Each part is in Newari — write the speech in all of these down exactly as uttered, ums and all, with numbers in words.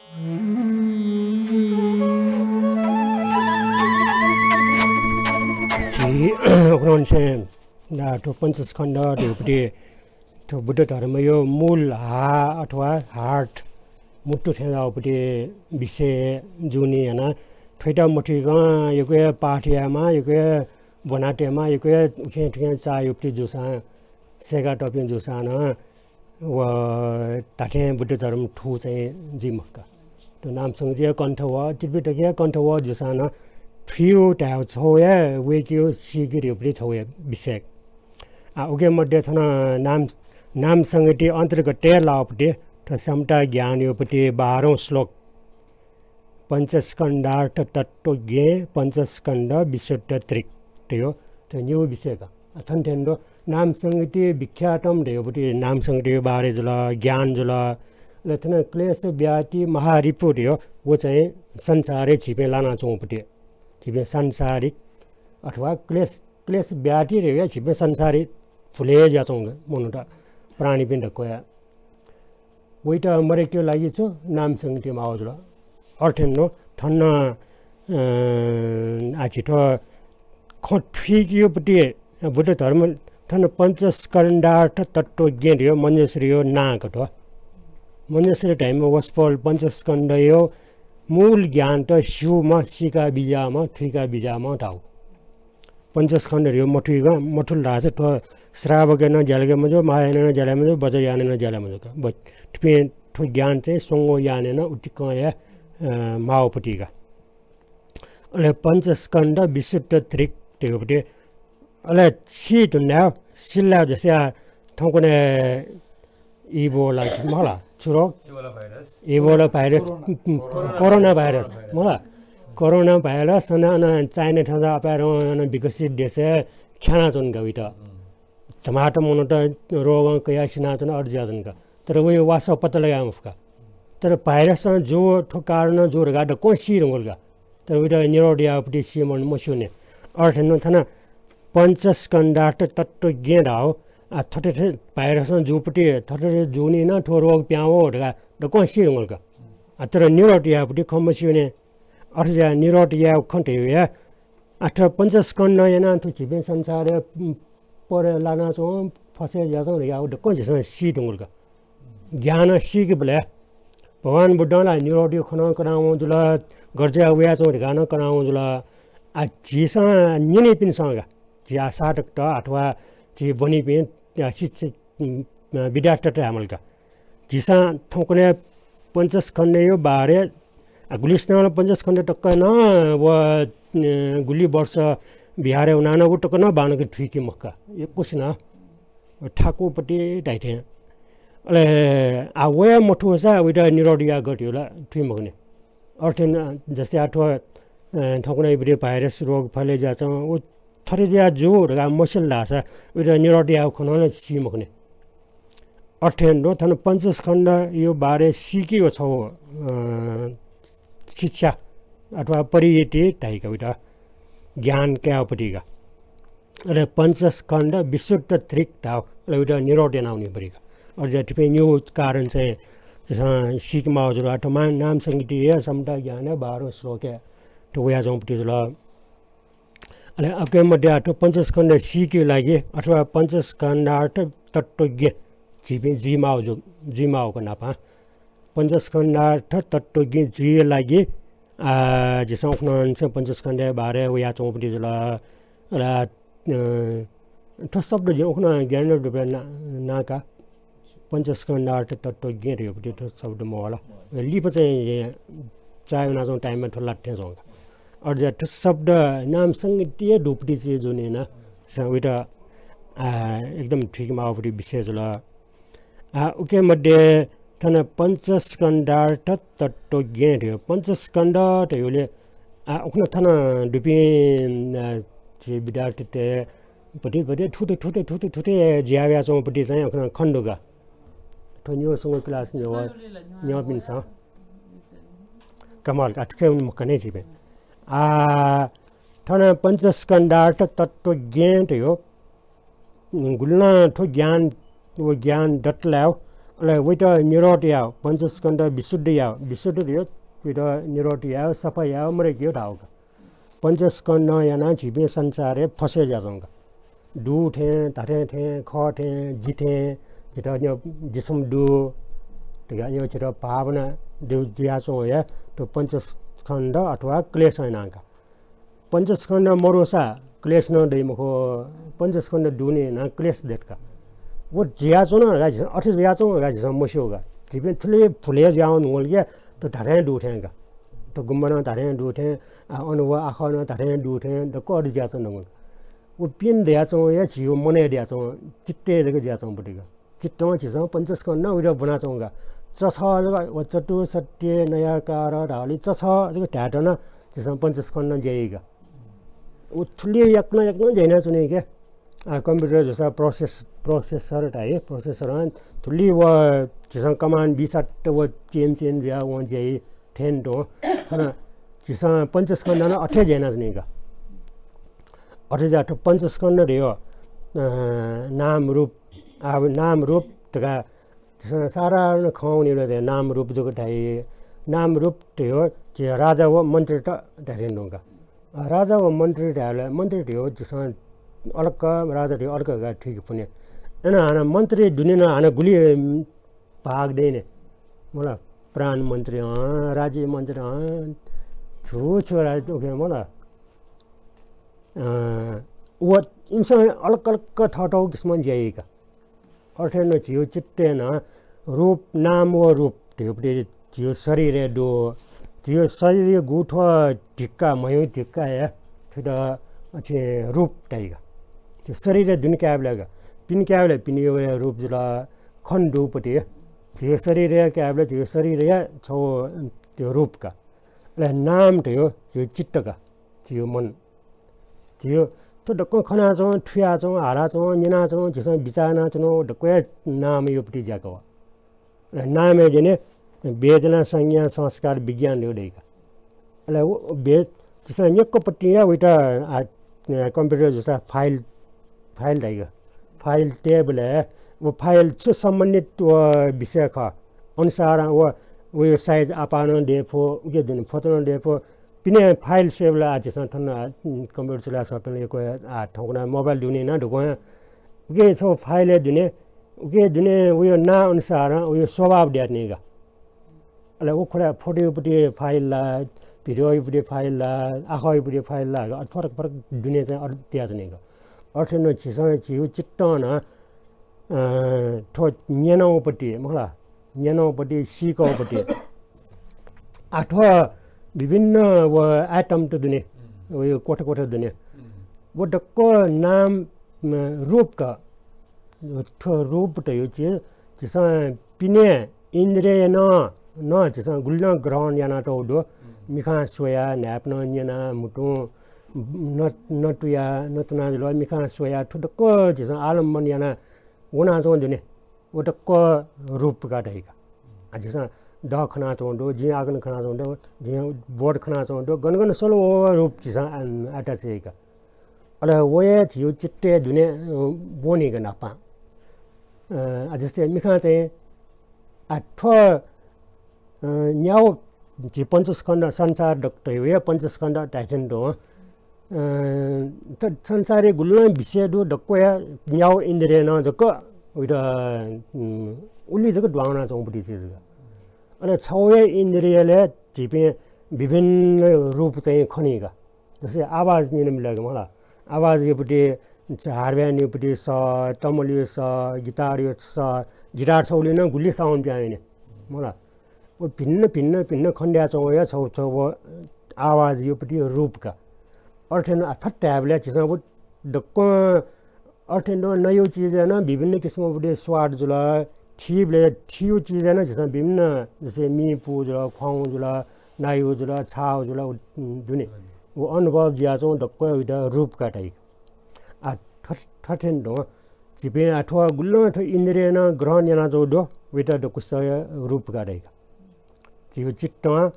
झी उखुन्हुनिसें, आ, थ्व पञ्चस्कन्ध धइगुपट्टि थ्व बुद्ध धर्मया मूल हा अथवा heart, मुटु थें धाःगुपट्टि विषय जूगुलिं यानाः थ्वयात मथुइकं यक्व हे पाठ यायेमाः, यक्व हे ब्वना तयेमाः, यक्व हे उखें थुखें चाःगुपट्टि जूसां, सय्‌का तःपिं जूसां नं व धात्थें बुद्ध धर्म थू चाहिँ जुइ मखु का। थ्व नाम संगीतिया कण्ठ वः, त्रिपिटकया कण्ठ वः जूसां नं थुइगु धायेगु छगू हे, वय्‌केगु सीकेगु धइगुपट्टि छगू हे विषय। आ, उके मध्ये थन नाम, नाम संगीति अन्तर्गतय् लाःगुपट्टि थ्व समता ज्ञानयागुपट्टि बाह्रौं श्लोक। पञ्चस्कन्धार्थ तत्त्वज्ञे पञ्चस्कन्ध विशुद्ध त्रिक धइगु थ्व निगू विषय का। आ, थन थें दु नाम संगीति विख्यातम धइगुपट्टि नाम संगीतिया बारे जुल, ज्ञान जुल। अले थन क्लेश व्याधि महारिपु धइगु व चाहिँ संसारय् झीपिं लानाच्वंगुपट्टि, झीपिं सांसारिक अथवा क्लेश, क्लेश व्याधि धइगु झीपिं संसारय् भुले जुयाच्वंगु मनूत प्राणीपिं धकाः। वइत मदय्‌केगु लागि छु नाम संगीति माःगु जुल। अथे नं थन, अ, आ झी थ्व खँ थुइकेगुपट्टि बुद्ध धर्म थन पञ्चस्कन्धार्थ तत्त्वज्ञ धइगु मञ्जुश्रीया नां का थ्व। मञ्जुश्री धाइम्ह वसपोल पञ्चस्कन्धया मूल ज्ञानत स्यूम्ह, सीका बिज्याःम्ह, थुइका बिज्याःम्ह धाःगु। पञ्चस्कन्ध धइगु मथुइकं, मथुल धाःसा थ्व श्रावकया नं ज्या लाके मजू, महायानया नं ज्या लाके मजू, वज्रयानया नं ज्या लाके मजू का। ब-, थुपिं थ्व ज्ञान चाहिँ स्वंगू यानय् नं उतिकं हे, अ, माःगुपट्टि का। अले पञ्चस्कन्ध विशुद्ध त्रिक धइगुपट्टि। अले सी धुन धायेगु, सिल धायेगु जस्तै थौंकन्हय् इबोला कि मला, छु रोग? Ebola virus. Ebola virus, corona. Corona virus, corona virus. मला। कोरोना भाइरस अन, अन चाइना थें अपाय्‌धं अन विकसित देशय् ख्यानाच्वन का वइत। धमाधम मनूत रोगं कयाः सिनाच्वन, अथे जुयाच्वन का। तर वया वासः पत्ता लगे मफु का। तर भाइरसं जू, थ्व कारणं जू धकाः दक्वं सी धुंकल का। तर वइत निरोध याःगुपट्टि सी मन मस्यूने। अथे नं थन पञ्चस्कन्धार्थ तत्त्वज्ञ धाःगु, आ, थथे थथे भाइरसं जूगुपट्टि, थथे थथे जूगुलिं नं थ्व रोग पिहां वः धकाः दक्वं सी धुंकल का। आ, तर निरोध याःगुपट्टि खँ मस्यूने। अथे जुयाः निरोध याःगु खँ धइगु हे, आ, थ्व पञ्चस्कन्धं यानाः थ्व झीपिं संसारय्, उम्, परे लानाच्वं, फसय् जुयाच्वं धयागु दक्वं झीसं सी धुंकल का। ज्ञानं सीकेबलय् भगवान बुद्धं ला निरोधया खँ नं कनावं जुल, गथे जुयाः वयाच्वं धकाः नं कनावं जुल। आ, झीसं न्यनीपिन्सं का, झी आ साधकत अथवा झी ब्वनीपिं, आ, शिक्षक, उम्, विद्यार्थीत धायेमाल का। झीसं थौंकन्हय् पञ्चस्कन्धया बारे, आ, गुलिसिनं पञ्चस्कन्ध तक नं व, अ, गुलि वर्ष विहारय् वनाः नं व तक नं बांलाक थुइके मखु का। यक्वसिनं थाकुपट्टि धाइथें। अले आ वया मथूसा वइत निरोध यायेगु गति ला थुइ मखुनि। अथे नं जस्तै आ थ्व, अ, थौंकन्हय् इबडे भाइरस रोग फैले जुयाच्वं, व थथे जुया जू धकाः मसिल धाःसा वइत निरोध यायेगु खँ नं सी मखुनि। अथे नं दु, थन पञ्चस्कन्धया बारे सीकेगु छगू, अ, शिक्षा अथवा परियति धाइ का, वइत ज्ञान कायेगुपट्टि का। अले पञ्चस्कन्ध विशुद्ध त्रिक धाःगु, अले वइत निरोध यानावनीगुपट्टि का। अले थुपिं निगू कारण चाहिँ, अ, सीके माःगु जुल। अथवा नाम संगीति हे समता ज्ञानया बाह्रौं श्लोकय् थ्व वयाच्वंगुपट्टि जुल। अले अके मध्ये आ थ्व पञ्चस्कन्ध सीकेगु लागि अथवा पञ्चस्कन्धार्थ तत्त्वज्ञ झीपिं जुइ माःगु जु-, जुइ माःगु का न्हापां। पञ्चस्कन्धार्थ तत्त्वज्ञ जुइगु लागि, आ, झीसं उखुन्हुनिसें पञ्चस्कन्धया बारे वयाच्वंगुपट्टि जुल। अले, अ, थ्व शब्द जिं उखुन्हु ज्ञानेन्द्र दुबे ना-, नां का। पञ्चस्कन्धार्थ तत्त्वज्ञ धइगुपट्टि थ्व शब्द मवल। लिपा चाहिँ चाय वनाच्वंगु time-य् थ्व लात थें च्वं का। अथे जुयाः थ्व शब्द नाम संगीति हे दुपट्टि चिज जुनिन। स-, वइत, आ, एकदम थुइके माःगुपट्टि विषय जुल। आ, उके मध्ये थन पञ्चस्कन्धार्थ तत्त्वज्ञ धइगु। पञ्चस्कन्ध धइगुले, आ, उखुन्हु थन दुपिं, आ, झी विद्यार्थीतय् पट्टि, पट्टि थुते, थुते, थुते, थुते जुया वयाच्वंगुपट्टि चाहिँ उखुन्हु खने दु का। थ्व निगू स्वंगू class न्ह्यः, न्ह्यःपिन्सं कमाल का, थुके वने मखु का ने झीपिं। आ, थन पञ्चस्कन्धार्थ तत्त्वज्ञ धइगु, गुलिनं थ्व ज्ञान, व ज्ञान दत ला, अले वइत निरोध याव, पञ्चस्कन्ध विशुद्ध याव, विशुद्ध धयो वइत निरोध याव, सफा याव, मदय्‌केयो धाव का। पञ्चस्कन्धं यानाः झीपिं संसारय् फसय् जुयाच्वंगु का। दु थें, धात्थें थें, खः थें, जि थें, झीत न्ह्यः जिसं दु धकाः न्ह्यः झीत भावना दु-, जुयाच्वंगु हे थ्व पञ्चस्कन्ध अथवा क्लेशं यानाः का। पञ्चस्कन्ध मदुसा क्लेश नं दइ मखु, पञ्चस्कन्ध दुने यानाः क्लेश दय्‌त का। व जुयाच्वन धकाः झीसं, अथे जुयाच्वन धकाः झीसं मस्यू का। झीपिं थुलि भुलय् जुयावंगु का, थ्व धात्थें दु थें का। थ्व गुम्बा नं धात्थें दु थें, आ, अन व आखः नं धात्थें दु थें, दक्व अथे जुयाच्वंगु का। व पिने दयाच्वंगु हे झीगु मनय् दयाच्वंगु, चित्तय् जक जुयाच्वंगु पति का। चित्तं झीसं पञ्चस्कन्धं वइत ब्वनाच्वंगु का। चछः जक व चतुसत्य नयाकार धाःगुलिं चछः जक धायेत नं झीसं पञ्चस्कन्धं ज्या याइ का। व थुलि याकनं याकनं ज्या यानाच्वनी का। आ, computer जूसा process-, processor धाइ, processor-ं थुलि व झीसं command बी सट्ट व chain chain जुयाः वं ज्या याइ थें तुं। अन झीसं पञ्चस्कन्धं नं अथे ज्या यानाच्वनी का। अथे जुयाः थ्व पञ्चस्कन्ध धयो, अ, नाम रूप, आ, नाम रूप धकाः झीसं साधारण खँ वनेबलय् चाहिँ नाम रूप जक धाइ। नाम रूप धयो झी राजा व मन्त्रीत धाये धुंका। राजा व मन्त्री धायेबलय् मन्त्री धयो झीसं अलग, राजा धयो अलग धकाः थुइके फुनि। अन हानं मन्त्री दुने नं हानं गुलि, उम्, भाग दइ नि। मला, प्रधानमन्त्री, अँ, राज्य मन्त्री, अँ, छु छु राज्य, उखे मला। अँ, व इमिसं अलग अलग थःथः किसिमं ज्या याइ का। अथे नं झीगु चित्तय् नं रूप, नाम व रूप धयोपट्टि झीगु शरीरय् दु। झीगु शरीरय् गुथ्व धिक्का, म्हय् धिक्का हे थुइत अथे रूप धाइ का। झीगु शरीरय् दुने कायेबलय् का, पिने कायेबलय् पिनेगु रूप जुल, खने दुगुपट्टि। झीगु शरीरय् कायेबलय् झीगु शरीरया छगू त्यो रूप का। अले नाम धयो झीगु चित्त का, झीगु मन। झीगु थ्व दक्वं खनाच्वं, थुयाच्वं, हालाच्वं, न्यनाच्वं, झीसं बिचाः यानाच्वनागु दक्वया नामयापट्टि ज्याकः व। अले नामय् दुने वेदना, संज्ञा, संस्कार, विज्ञान धयो दइ का। अले व बे-, झीसं न्यक्कपट्टिया वइत, आ, computer जूसा file, file धाइ का। File तयेबलय् व file छु सम्बन्धित व विषय खः अनुसारं व, वया size आपाः नं दयेफु, उके दुने photo नं दयेफु। पिने file स्वयेबलय् आ झीसं थन, आ, computer चलाः सःपिं यक्व, आ, थौंकन्हय् mobile दुने नं धुकं उके छगू file दुने, उके दुने वया नां अनुसारं वया स्वभाव दयाच्वनी का। अले व खुला photo-यापट्टि file ला, video-यापट्टि file ला, आखःयापट्टि file ला, अथे फरक फरक दुने चाहिँ अथे तयाच्वनी का। अथे नं झीसं झीगु चित्तं नं, अ, थ्व न्यनागुपट्टि, मखु ला, न्यनागुपट्टि, सीकागुपट्टि। आ थ्व विभिन्न व item त दुने, व कोठा कोठा दुने। व दक्व नाम, म, रूप का। थ्व रूप धयो झी, झीसं पिने इन्द्रियं नं, नं झीसं गुलि नं ग्रहण यानातःगु दु। मिखां स्वया, न्हाय्पनं न्यना, म्हुतुं न-, नतुया, नतुना जुल, मिखां स्वया, थ्व दक्व झीसं आलम्बन याना वनाच्वंगु दुने। व दक्व रूप का धाइ का। आ, झीसं दः खनाच्वंगु दु, जिं आगन खनाच्वंगु दु, जिं board खनाच्वंगु दु, गन गन स्वल व रूप झीसं आ-, attach याइ का। अले व हे झीगु चित्तय् दुने, अ, ब्वनी का न्हापां। अ, आ, जस्तै मिखां चाहिँ, आ, थ्व, अ, न्यागू झी पञ्चस्कन्ध संसार दक्व धयो हे पञ्चस्कन्ध धाइथें तुं, अ, त संसारय् गुलि नं विषय दु दक्वया न्यागू इन्द्रियं जक वइत, उम्, उलि जक दुहां वनाच्वंगुपट्टि चिज का। अले छगू हे इन्द्रियले झीपिं विभिन्न रूप चाहिँ खनी का। जस्तै आवाज न्यने मिले का, मखु ला। आवाजयापट्टि, hardware-यापट्टि सः, तमलया सः, guitar-या सः, guitar छगुलिं नं गुलि sound पिहां वने, मखु ला। व भिन्न भिन्न भिन्न खनेदयाच्वंगु हे छगू छगू व आवाजयापट्टि रूप का। अथे नं आ थथे धायेबलय् झीसं व दक्वं अथे नं नयागु चिजय् नं विभिन्न किसिमयापट्टि स्वाद जुल, थीबलय् थीगु चिजय् नं झीसं विभिन्न, जस्तै मिपु जुल, ख्वाउँ जुल, नायु जुल, छाउ जुल, व दुने। व अनुभव जुयाच्वंगु दक्वयात रूप का धाइ। आ, थ-, थथें तुं झीपिं आ थ्व गुलि नं थ्व इन्द्रियं ग्रहण यानाच्वंगु दु, वइत दक्वसित रूप का धाइ का। झीगु चित्तं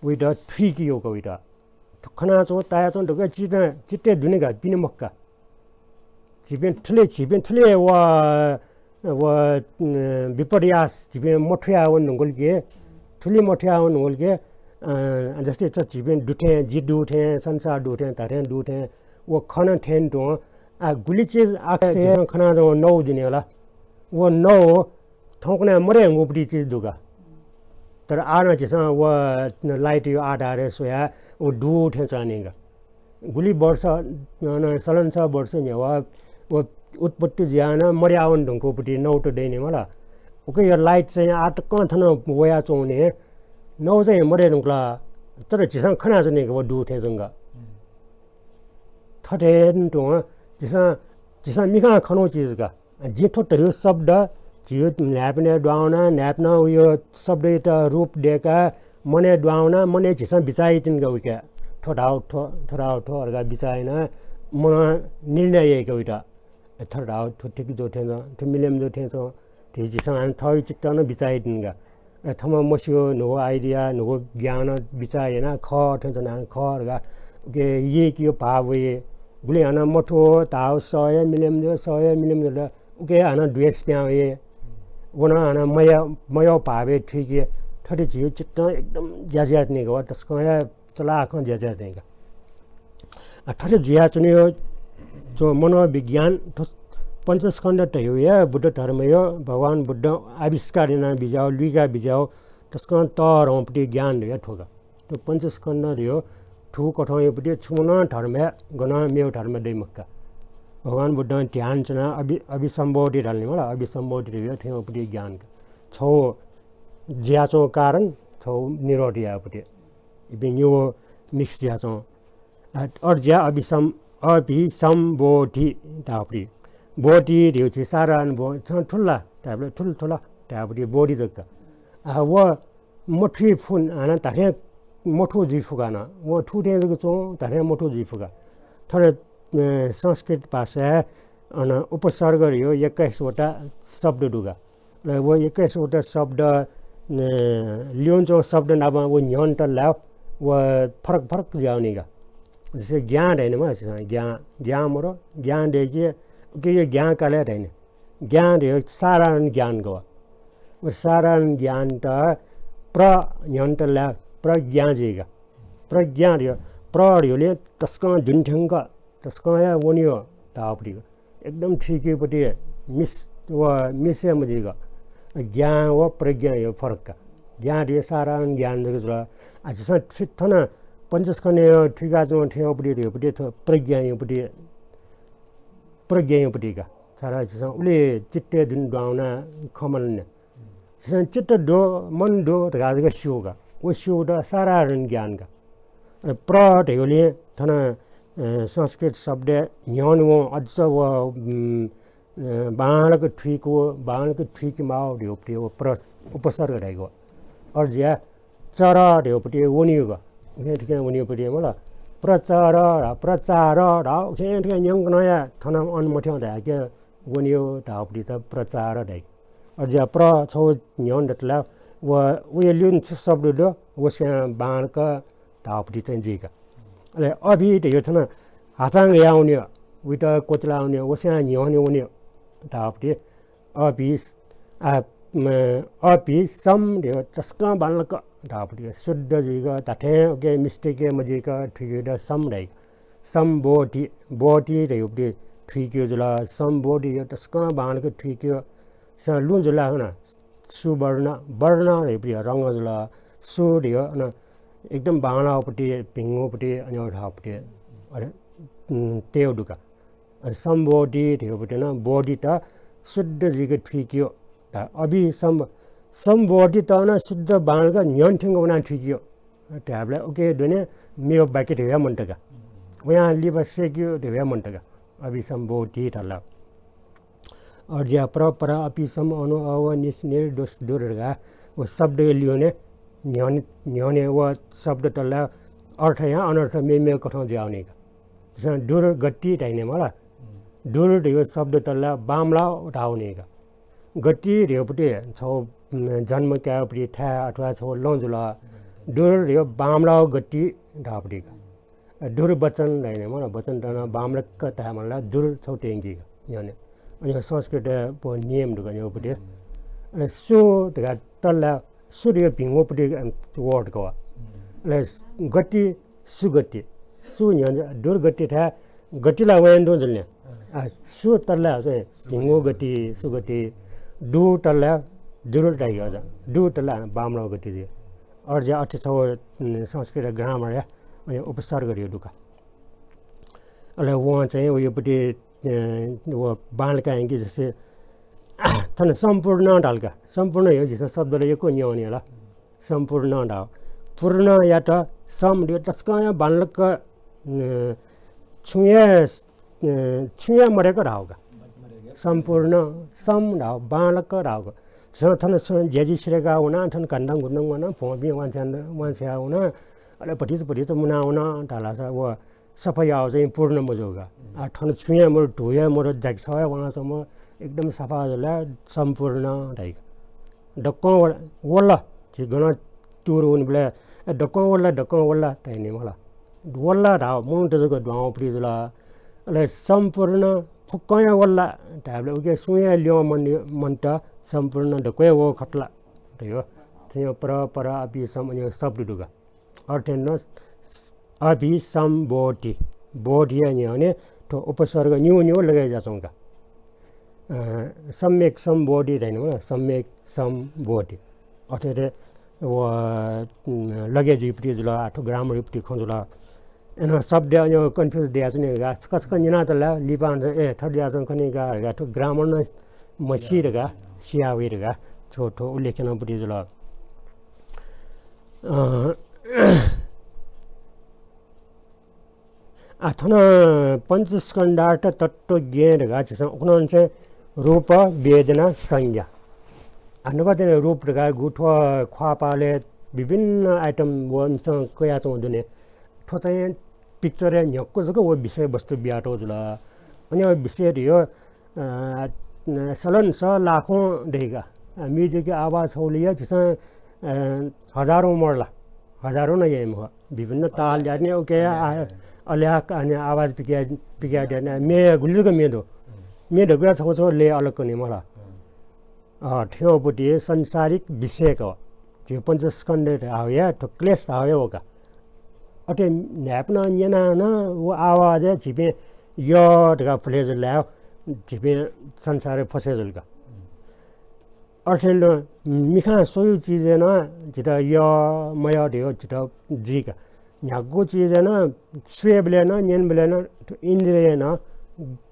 वइत थुइकेगु का वइत। खनाच्वं, तायाच्वं दक्वं चित्तं, चित्तय् दुने का, पिने मखु का। झीपिं थुलि, झीपिं थुलि व व, अ, विपर्यास झीपिं मथुया वन धुंकल कि, थुलि मथुया वन धुंकल कि, अ, जस्तै च झीपिं दुथें, जि दुथें, संसार दुथें, धरें दुथें, व खन थें तुं, आ, गुलि चिज आकाशय् झीसं खना जं नौ दुने ला। व नौ थौंकन्हय् मरे धुंकूपट्टि चिज दु का। तर आः नं झीसं व light यो आधारय् स्वयाः व दु थें च्वनानि का। गुलि वर्ष, अन सलंसः वर्ष न्ह्यः व उत्पत्ति जुयाः नं मर्यावन धुंकूपट्टि नौ त दइनि मला। उकिया light चाहिँ आः तकं थन वयाच्वंनि, नौ चाहिँ मरे धुंकल, तर झीसं खनाच्वनी का व दु थें जंग। थथे तुं झीसं, झीसं मिखां खनौ चिज का। जिं थ्व धयु शब्द, झीयो न्हाय्पनय् दुहां वना, न्हाय्पनं उयो शब्दयात रूप दय्काः मनय् दुहां वना, मनय् झीसं बिचाः याइतिनि का उके। थ्व धाउ थ्व, थ्व धाउ थ्व धकाः बिचाः यानाः मनं निर्णय याइ का उइत। थ्व धाउ थ्व ठीक जू थें च्वं, थ्व मिलेम जू थें च्वं। थथे झीसं हानं थःगु चित्तं नं बिचाः याइतिनि का। अले थःम्हं मस्यू न्हूगु idea, न्हूगु ज्ञान बिचाः यानाः खः थें च्वनाः खः धकाः उके यय्केयो भाव वइ। गुलिं हानं मथू धाउ सः हे मिलेम जू, सः हे मिलेम जू, उके हानं द्वेष पिहां वइ। व नं हानं मया-, मयः भावय् थुइके। थथे झीगु चित्तं एकदम ज्याज्याःतिनि का, व तसकं हे चलाखं ज्याज्याःतिनि का। आ, थथे जुयाच्वनीगु मनोविज्ञान थ्व पञ्चस्कन्ध धयु हे बुद्ध धर्मयो भगवान बुद्धं आविष्कार याना बिज्याउ, लुइका बिज्याउ तसकं तःधंपट्टि ज्ञान धयु थ्व का। थ्व पञ्चस्कन्ध धयु थुकथंयोपट्टि छुं नं धर्मय् गनं मेगु धर्म दइ मखु का। भगवान बुद्धं ध्यान च्वनाः अभि-, अभिसम्बोधि धाल नि मला, अभिसम्बोधि धयु थ्वयोपट्टि ज्ञान का। छौ जुयाच्वंगु कारण, छौ निरोध यायेपट्टि। इपिं निगू mix जुयाच्वं। आ, अथे जुयाः अभिसम-, अभिसम्बोधि धाःपट्टि। बोधि धयु झी साधारण बो-, छं थुल ला धाःबलय् थुल थुल धाःपट्टि बोधि जक का। आ, व मथुइ फु हानं धाथें मथू जुइ फु का नं। व थू थें जक च्वं धाथें मथू जुइ फु का। थन, अ, संस्कृत भाषाय् अन उपसर्ग धयु एक्काइस वटा शब्द दु का। अले व एक्काइस वटा शब्द, अ, ल्यूने च्वंगु शब्द नाप व न्ह्यःने तल धाये व फरक फरक जुयावनी का। जस्तै ग्यां धाइनि मला, ग्यां, ग्यां मरु, ग्यां दय्के, उकिया ग्यां काले धाइनि। ग्यां धयु साधारण ज्ञान का व। व साधारण ज्ञानत प्र न्ह्यःने तल धाये प्रज्ञा जुइ का। प्रज्ञा धयु, प्र धयुलिं तसकं दुनेथ्यंक, तसकं हे वनीगु धाःपट्टि का। एकदम थुइकेगुपट्टि मिस व मिस हे मजुइगु। ग्यां व प्रज्ञा धयु फरक का। ग्यां धयु साधारण ज्ञान जक जुल। आ, झीसं थि-, थन पञ्चस्कन्धय् थुइकाच्वंगु थेंपट्टि धयुपट्टि थ्व प्रज्ञायापट्टि, प्रज्ञायापट्टि का। छाय्धाःसा झीसं उलि चित्तय् दुने दुहां वनाः खँ मनंनि। झीसं चित्त दु, मन दु धकाः जक स्यू का। व स्यूगु त साधारण ज्ञान का। अले प्र धयुलिं थन, अ, संस्कृत शब्दय् न्ह्यःने वं अझ व, उम्, अ, बांलाक थुइकू, बांलाक थुइके माः धयुपट्टि व प्र उपसर्ग धाइगु। अथे जुयाः चर धयुपट्टि वनीगु। उखें थुखें वनीगुपट्टि मला। प्रचर, प्रचार धाः, उखें थुखें न्यंकनं हे थन अन मथ्यं धाय्के वनीगु धाःपट्टि त प्रचार धाइ। अथे जुयाः प्र छौ न्ह्यःने दत ला व, वया ल्यूने छु शब्द दु, व स्वयां बांलाक धाःपट्टि चाहिँ जुइ का। अले अभि धयु थन हाचां गयावनीगु, उइत क्वचालावनीगु, व स्वयां न्ह्यःने वनीगु धाःपट्टि अभि, आ, म, अभिसम धयु तसकं बांलाक धाःपट्टि शुद्ध जुइक धाथें उके mistake हे मजुइक थुइकेगु त सम धाइ। सम्बोधि, बोधि धयुपट्टि थुइकेगु जुल। सम्बोधि धयु तसकं बांलाक थुइकेगु। स लुँ जुल हना, सुवर्ण, वर्ण धयुपट्टि रंग जुल। सु धयु अन एकदम बांलाःपट्टि, भिंगुपट्टि, अन धाःपट्टि, अरे, उम्, तेउ दुका। अले सम्बोधि धयुपट्टि नं बोधित शुद्ध जुइक थुइकेगु। धा-, अभिसम्ब-, सम्बोधित नं शुद्ध बांलाक न्ह्यःने थ्यंक वनाः थुइकेगु। धायेबलय् उके दुने मेव बाकी धयु हे मन्त का। वयां लिपा सय्केगु धयु हे मन्त का। अभिसम्बोधि धाल। अथे जुयाः प्र, प्र, अभिसम, अनु, अव, निस, निर, दुस, दुर धकाः व शब्दया ल्यूने न्ह्यःने, न्ह्यःने व शब्द तल ला अर्थया अनर्थ मेमेगु कथं जुयावनी का। जसं दुर्गति धाइने मला। दुर धयु शब्द तल ला बांमलाः धावनी का। गति धयुपट्टि छौ, उम्, जन्म कायेपट्टि थाय् अथवा छौ लँ जुल। दुर धयु बांमलाः गति धाःपट्टि का। दुर्वचन धाइने मला, वचन तन बांमलाक धाये माल ला दुर छौ तेंकी का न्ह्यःने। अनि संस्कृत व नियम दुगु न्ह्यःपट्टि। अले सु धकाः तल्ला सु धकाः भिंगुपट्टि word का वा। अले गति, सुगति। सु न्ह्यः दुर्गति थाय् गति ला वयां दु जुल न्या। आ, सु तल्ला चाहिँ भिंगु गति, सुगति। दु तल्ला दुरु धाइगु अझ। दु तल्ला बामलो गति जुइ। अझ अथे छगू, उम्, संस्कृत grammar या, अनि उपसर्ग धइगु दुका। अले वं चाहिँ वयापट्टि, अ, व बांलाक यंकी जसे थन सम्पूर्ण धाल का। सम्पूर्ण हे झीसं शब्दय् यक्व न्यं वनी ला। सम्पूर्ण धाः। पूर्णयात सम धइगु तसकं बांलाक, अ, छुं हे, अ, छुं हे मदय्क धाःगु का। सम्पूर्ण सम धाःगु, बांलाक धाःगु का। झीसं थन छुं ज्याझी सिधय्काः वना, थन घण्टां घुण्डं वना, भ्वंपिं वांछ्वया, वांछ्वया वना, अले भतिचा भतिचा मुना वना धाःसा व सफा याःगु चाहिँ पूर्ण मजू का। आ, थन छुं हे मदु, धू हे मदु, जागिसः हे वनाच्वंम्ह, एकदम सफा जुल, सम्पूर्ण धाइ का। दक्वं वल, वल, झी गनं tour वनीबलय्, ए, दक्वं वल, दक्वं वल धाइ नि मला। वल धाःगु मनूत जक दुहां वःपट्टि जुल। अले सम्पूर्ण फुक्कं हे वल धाइबलय् उकी सुं हे ल्यं मन, मन्त, सम्पूर्ण दक्व हे वःगु खः ला धाइ हो। थ्व पर, पर, अभि, सम, अनि शब्द दुगु। अथे नं अभिसम्बोधि। बोधिया न्ह्यःने थ्व उपसर्ग निगू निगू लगे जुयाच्वंगु का। अ, सम्यक सम्बोधि धाइ नि मला, सम्यक सम्बोधि। अथे, अथे व, उम्, लगे जुइपट्टि जुल, आ थ्व grammar पट्टि खँ जुल। अन शब्द अन confuse दयाच्वनी का, छकः छकः न्यनातल, लिपा हानं, ए, थथे जुयाच्वंगु खनी का धकाः, थ्व grammar नं मसी धकाः, सिया वइ धकाः, थ्व, थ्व उल्लेख यानापट्टि जुल। अ, आ, थन पञ्चस्कन्धार्थ तत्त्वज्ञ धकाः झीसं उखुन्हु चाहिँ रूप, वेदना, संज्ञा। आ, नुगः चाहिँ रूप धकाः गु थ्व ख्वाःपालय् विभिन्न item वंसं कयाच्वंगु दु नि। थ्व चाहिँ picture-य् न्ह्याक्व जक व विषयवस्तु बियातःगु जुल। अनि व विषय धइगु अ, सलन स लाखौं दइगु। अ, music-या आवाज छगू लिया झीसं, अ, हजारौं मरु ला, हजारौं नं याये मखु। विभिन्न ताल याने उके, आ, अले आ, अनि आवाज पिकया, पिकया द्याने, म्ये गुलि जक म्ये दु। म्ये दक्वया छगू छगू लय अलग कने मला। अ, थ्यंपट्टि संसारिक विषय का। झी पञ्चस्कन्ध धाःगु या, थ्व क्लेश धाःगु या वका। अथे न्हाय्पनं न्यनाः नं व आवाजय् झीपिं यः धकाः भुले जुल धायेगु, झीपिं संसारय् फसे जुल का। अथे नं मिखां स्वयु चिजय् नं झीत यः मयः धइगु झीत जुइ का। न्ह्यागु चिजय् नं स्वयेबलय् नं, न्यनेबलय् नं, इन्द्रियं नं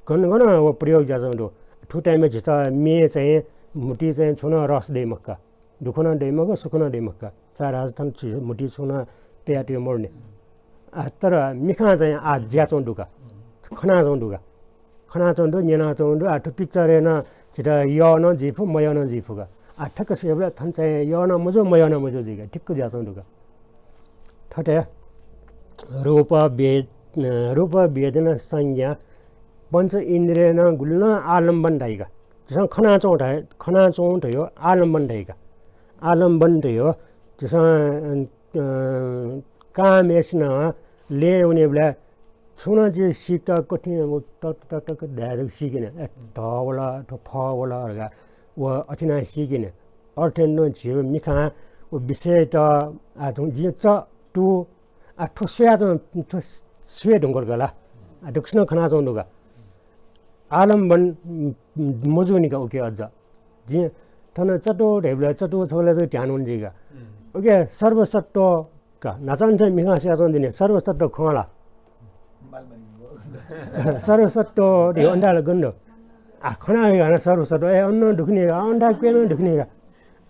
गन गन व प्रयोग जुयाच्वंगु दु। थुगु time-य् झीत म्ये चाहिँ, म्हुतुइ चाहिँ छुं नं रस दइ मखु का। दुःख नं दइ मखु, सुख नं दइ मखु का। छाय्धाःसा थन छु, म्हुतुइ छुं नं तयातये मरु नि। आ, तर मिखां चाहिँ आ जुयाच्वंगु दु का। खनाच्वंगु दु का। खनाच्वंगु दु, न्यनाच्वंगु दु। आ, थ्व picture-य् नं झीत यः नं जुइ फु, मयः नं जुइ फु का। आ, ठ्याक्क स्वयेबलय् थन चाहिँ यः नं मजू, मयः नं मजू जुइ का। ठिक्क जुयाच्वंगु दु का। थथे रूप, वेद-, अ, रूप, वेदना, संज्ञा, पञ्च इन्द्रियं नं गुलि नं आलम्बन धाइ का। झीसं खनाच्वं धाइ, खनाच्वं धइगु आलम्बन धाइ का। आलम्बन धइगु झीसं, अ, कामय्सिनं लँय् वनेबलय् छुं नं चिज सीकेत कठिन, व टक टक टक धाये जक सीके नि। ए, ध वल, थ्व फ वल धकाः व अथे यानाः सीके नि। अथे नं झीगु मिखां व विषयत, आ, थुं जिं च, तु, आ, थ्व स्वयाच्वं, थ्व स्वये धुंकल का ला। आ, दक्वसिनं खनाच्वंगु दु का। आलम्बन, उम्, मजूनि का उके अझ। जिं थन चतु धइबलय् चतु छगू लय् जक ध्यान वने जुइ का। उके सर्वसत्व का। न्हाचः नं थें मिखां स्वयाच्वंगु दु नि, सर्वसत्व खं ला। सर्वसत्व धइगु अन्दाल गन दु। आ, खना हे हानं सर्वसत्व, ए, अन नं दुखुनि का, आ, अन्दाल क्वय् नं दुखुनि का।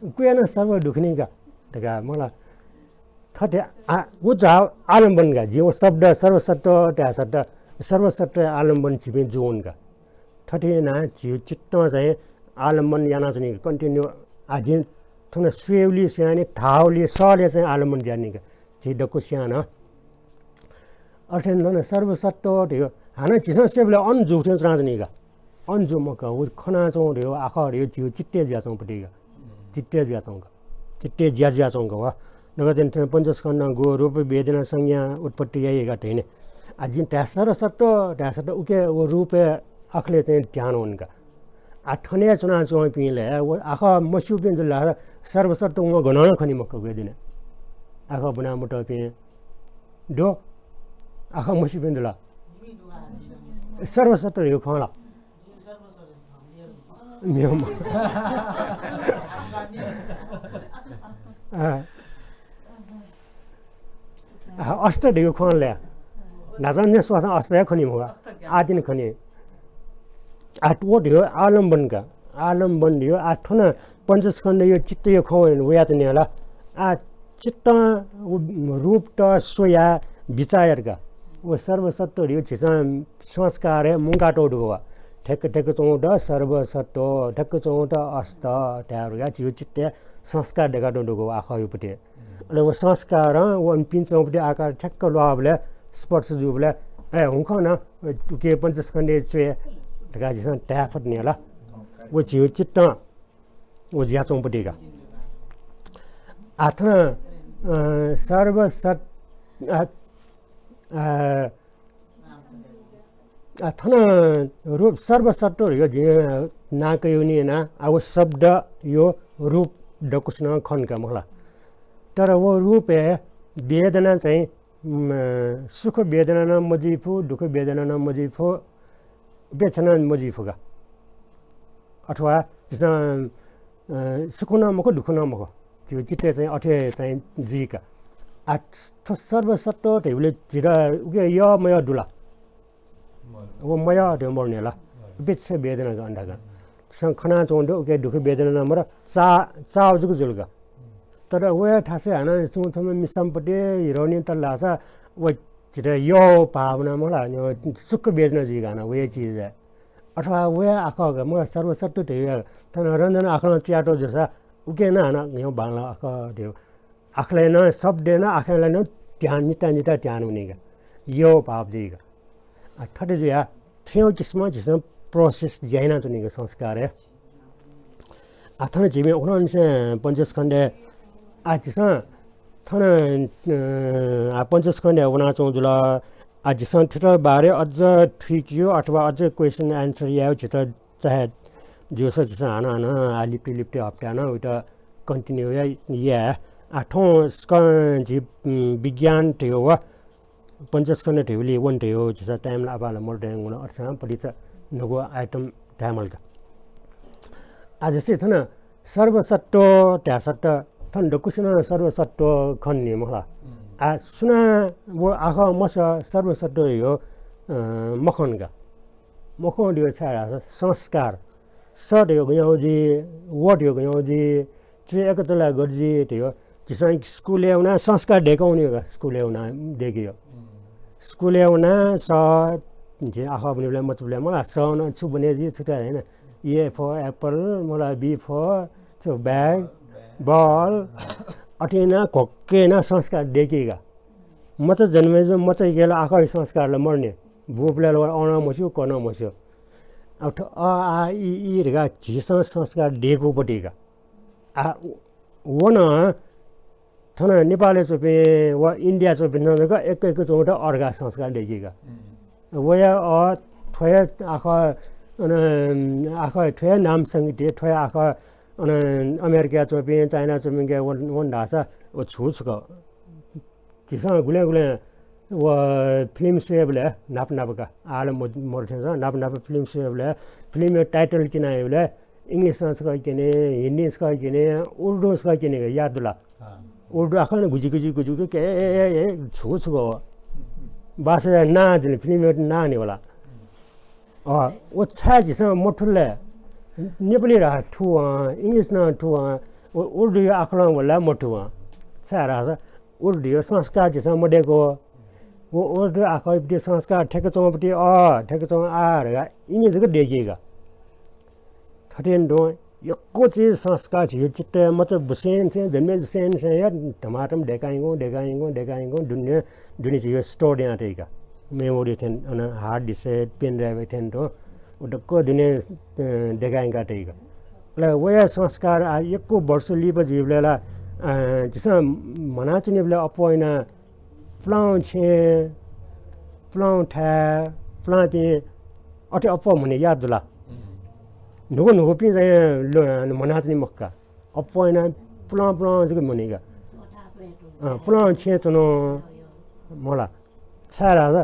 क्वय् नं सर्व दुखुनि का धकाः मला। थथे आ, व झा आलम्बन का। जिं व शब्द सर्वसत्व धाःसा त, सर्वसत्व आलम्बन झीपिं जूगु का। थथे यानाः झीगु चित्तं चाहिँ आलम्बन यानाच्वनी का, continue। आ, जिं थन स्वयेबलय् स्वयानि, धाःबलय् सहलय् चाहिँ आलम्बन जुयानि का। झी दक्व स्वयां नं। अथे नं सर्वसत्व धइगु, हानं झीसं स्वयेबलय् अन जूगु थें च्वनाच्वनी का। अन जू मखु का, व खनाच्वं धइगु, आखः धइगु, झीगु चित्तय् जुयाच्वंपट्टि का। चित्तय् जुयाच्वं का। चित्तय् ज्या जुयाच्वं का व। नकतिनि थन पञ्चस्कन्धं गु रूप वेदना संज्ञा उत्पत्ति याइ का धइने। आ, जिं धाये सर्वसत्व धाःसा त उके व रूपय् आखलय् चाहिँ ध्यान वनी का। आ, थन हे च्वनाच्वंपिं लय् व आखः मस्यूपिं जुल धाःसा सर्वसत्व वं गनं नं खनी मखु गय् दुने। आखः ब्वना मतःपिं दु। आखः मस्यूपिं जुल। सर्वसत्व धइगु खँ ला? मेम्ह। आ, आ, अष्ट धइगु खँ लय्। न्हाचः निं स्वःसां अष्ट हे खनी मखु। आदिन खनी। आ, व धइगु आलम्बन का। आलम्बन धइगु आ थन पञ्चस्कन्धया चित्तया खँ वयाच्वने ला। आ, चित्तं व रूपत स्वयाः बिचाः यात का। व सर्वसत्व धइगु झीसं संस्कारय् मुंकातःगु दु का। ठ्याक्क ठ्याक्क च्वंगुत सर्वसत्व, ठ्याक्क च्वंगुत अष्ट धायेगु का। झीगु चित्तय् संस्कार दय्कातःगु दु का आखःया पति। अले व संस्कारं व अनपिं च्वंपति आकार ठ्याक्क ल्वाःबलय्, स्पर्श जूबलय्, ए, हुंकन उके पञ्चस्कन्धय् च्वये धकाः झीसं धाये फत नि ला। व झीगु चित्तं व जुयाच्वंपति का। आ थन, अ, सर्वसत्-, अ, अ, आ, थन रूप सर्वसत्व धइगु जिं नां कयावनी याना, आ, व शब्दया रूप दक्वसिनं खन का मखु ला। तर व रूपय् वेदना चाहिँ, उम्, सुख वेदना नं मजुइफु, दुःख वेदना नं मजुइफु, उपेक्षा नं मजुइफु का। अथवा झीसं, अ, सुख नं मखु, दुःख नं मखु। झीगु चित्तय् चाहिँ अथे चाहिँ जुइ का। आ, थ्व सर्वसत्व धइबलय् झीत उके यः मयः दु ला? व मयः धइगु मरु नि ला। उपेक्षा वेदना का अन्धकार। झीसं खनाच्वंगु दु, उके दुःख वेदना नं मरु, चा-, चाव जक जुल का। तर वया थासय् हानं छुं छम्ह मिसाम्ह पति हिरो वनी तल धाःसा व झीत यः भावना मखु ला, सुख वेदना जुइ का हानं वया चिजय्। अथवा वया आखः का, मखु ला, सर्वसत्व धइगु थन रञ्जन आखलं च्वयातःगु जूसा उके नं हानं न्ह्यः बांलाः आखः धइगु। आखलय् नं, शब्दय् नं, आखलय् नं ध्यान, निता निता ध्यान वनी का। यः भाव जुइ का। आ, थथे जुयाः थ्व किसिमं झीसं process ज्या यानाच्वनी का संस्कारय्। आ, थन झीपिं उखुन्हुनिसें पञ्चस्कन्धय्, आ, झीसं थन, अ, आ, पञ्चस्कन्धय् वनाच्वंगु जुल। आ, झीसं थुकिया बारे अझ थुइकेगु अथवा अझ question answer यायेगु झीत चाहे जूसा झीसं हानं हानं आ लिपति लिपति हप्ताय् नं उइत continue या, याये। आ, थौं स्क-, झी, उम्, विज्ञान धइगु व पञ्चस्कन्ध धइगुलिइ वन धइगु झीसं time ला अपाल मरु धइगु नं अथेसां पतिचा न्हूगु item धायेमाल का। आ, जस्तै थन सर्वसत्व धाःसा त थन दक्वसिनं सर्वसत्व खन नि मखु ला। आ, सुनां व आखः मसः सर्वसत्व धइगु, अ, मखन का। मखं धइगु छाय् धाःसा संस्कार। स धइगु गज्याःगु जुइ, व धइगु गज्याःगु जुइ, च्वये यःगु तला गथे जुइ धइगु। झीसं स्कुलय् वनाः संस्कार दय्कं वनी का, स्कुलय् वनाः दय्केगु। स्कुलय् वनाः स, झी आखः ब्वनीबलय् मचाबलय् मखु ला, स नं छु ब्वने जुइ छु धाइ नि। A for apple, मखु ला, B for छु bag, ball। अथे यानाः घ्वक्क यानाः संस्कार दय्केगु का। मचा जन्मे जूगु मचायाके ला आखःया संस्कार ला मरु नि। बूबलय् ला अ नं मस्यू, क नं मस्यू। अब थ्व अ, आ, इ, ई धकाः झीसं संस्कार दय्कूगु पति का। आ, व नं थन नेपालय् च्वंपिं व इन्डियाय् च्वंपिन्सं जक यक्व यक्व च्वंगुत अ धकाः संस्कार दय्की का। वया अ, थ्व हे आखः, अन, आखः थ्व हे नाम संगीति, थ्व हे आखः, अन, अमेरिकाय् च्वंपिं, चाइनाय् च्वंपिंके वन, वन धाःसा व छु छु का। झीसं गुलें गुलें व film स्वयेबलय् नाप नाप का, आः ला मद-, मदु थें च्वं, नाप नाप film स्वयेबलय् film-या title क्यनाबलय् English-ं छकः क्यने, हिन्दीं छकः क्यने, उर्दूं छकः क्यने का, याद दु ला? अँ। उर्दू आखः नं गुजि गुजि गुजि गुजि के, ए, ए, ए, छु छु का व। भाषाया नां जुल, film-या नां नि वल। अँ, व छाय् झीसं मथुल ले? नेपाली धाःसा थु अँ, English नं थु अँ, उ-, उर्दूया आखलं वल ला मथु अँ। छाय् धाःसा उर्दूया संस्कार झीसं मदय्कू। व उर्दू आखःयापट्टि संस्कार थ्यंक च्वंपट्टि अ, थ्यंक च्वं आ धकाः इमि जक दय्की का। थथे यानाः तुं यक्व चिज संस्कार झीगु चित्तय् मचा बुसेंनिसें, जन्मे जुसेंनिसें हे धमाधम दय्कायेगु, दय्कायेगु, दय्कायेगु, दुने, दुने झीगु store याना तइ का। Memory थें, अन hard disk, pen drive थें तुं, व दक्व दुने, अ, दय्कायंका तइ का। अले वया संस्कार आ यक्व वर्ष लिपा जुइबलय् ला, अ, झीसं म्हनाच्वनीबलय् अप्वः यानाः पुलांगु छेँ, पुलांगु थाय्, पुलांपिं अथे अप्वः म्हने याद दु ला? न्हूगु न्हूगुपिं चाहिँ ल्व-, म्हनाच्वनी मखु का। अप्वः यानाः पुलां पुलां जक म्हनी का। अँ, पुलां छेँय् च्वन मला। छाय् धाःसा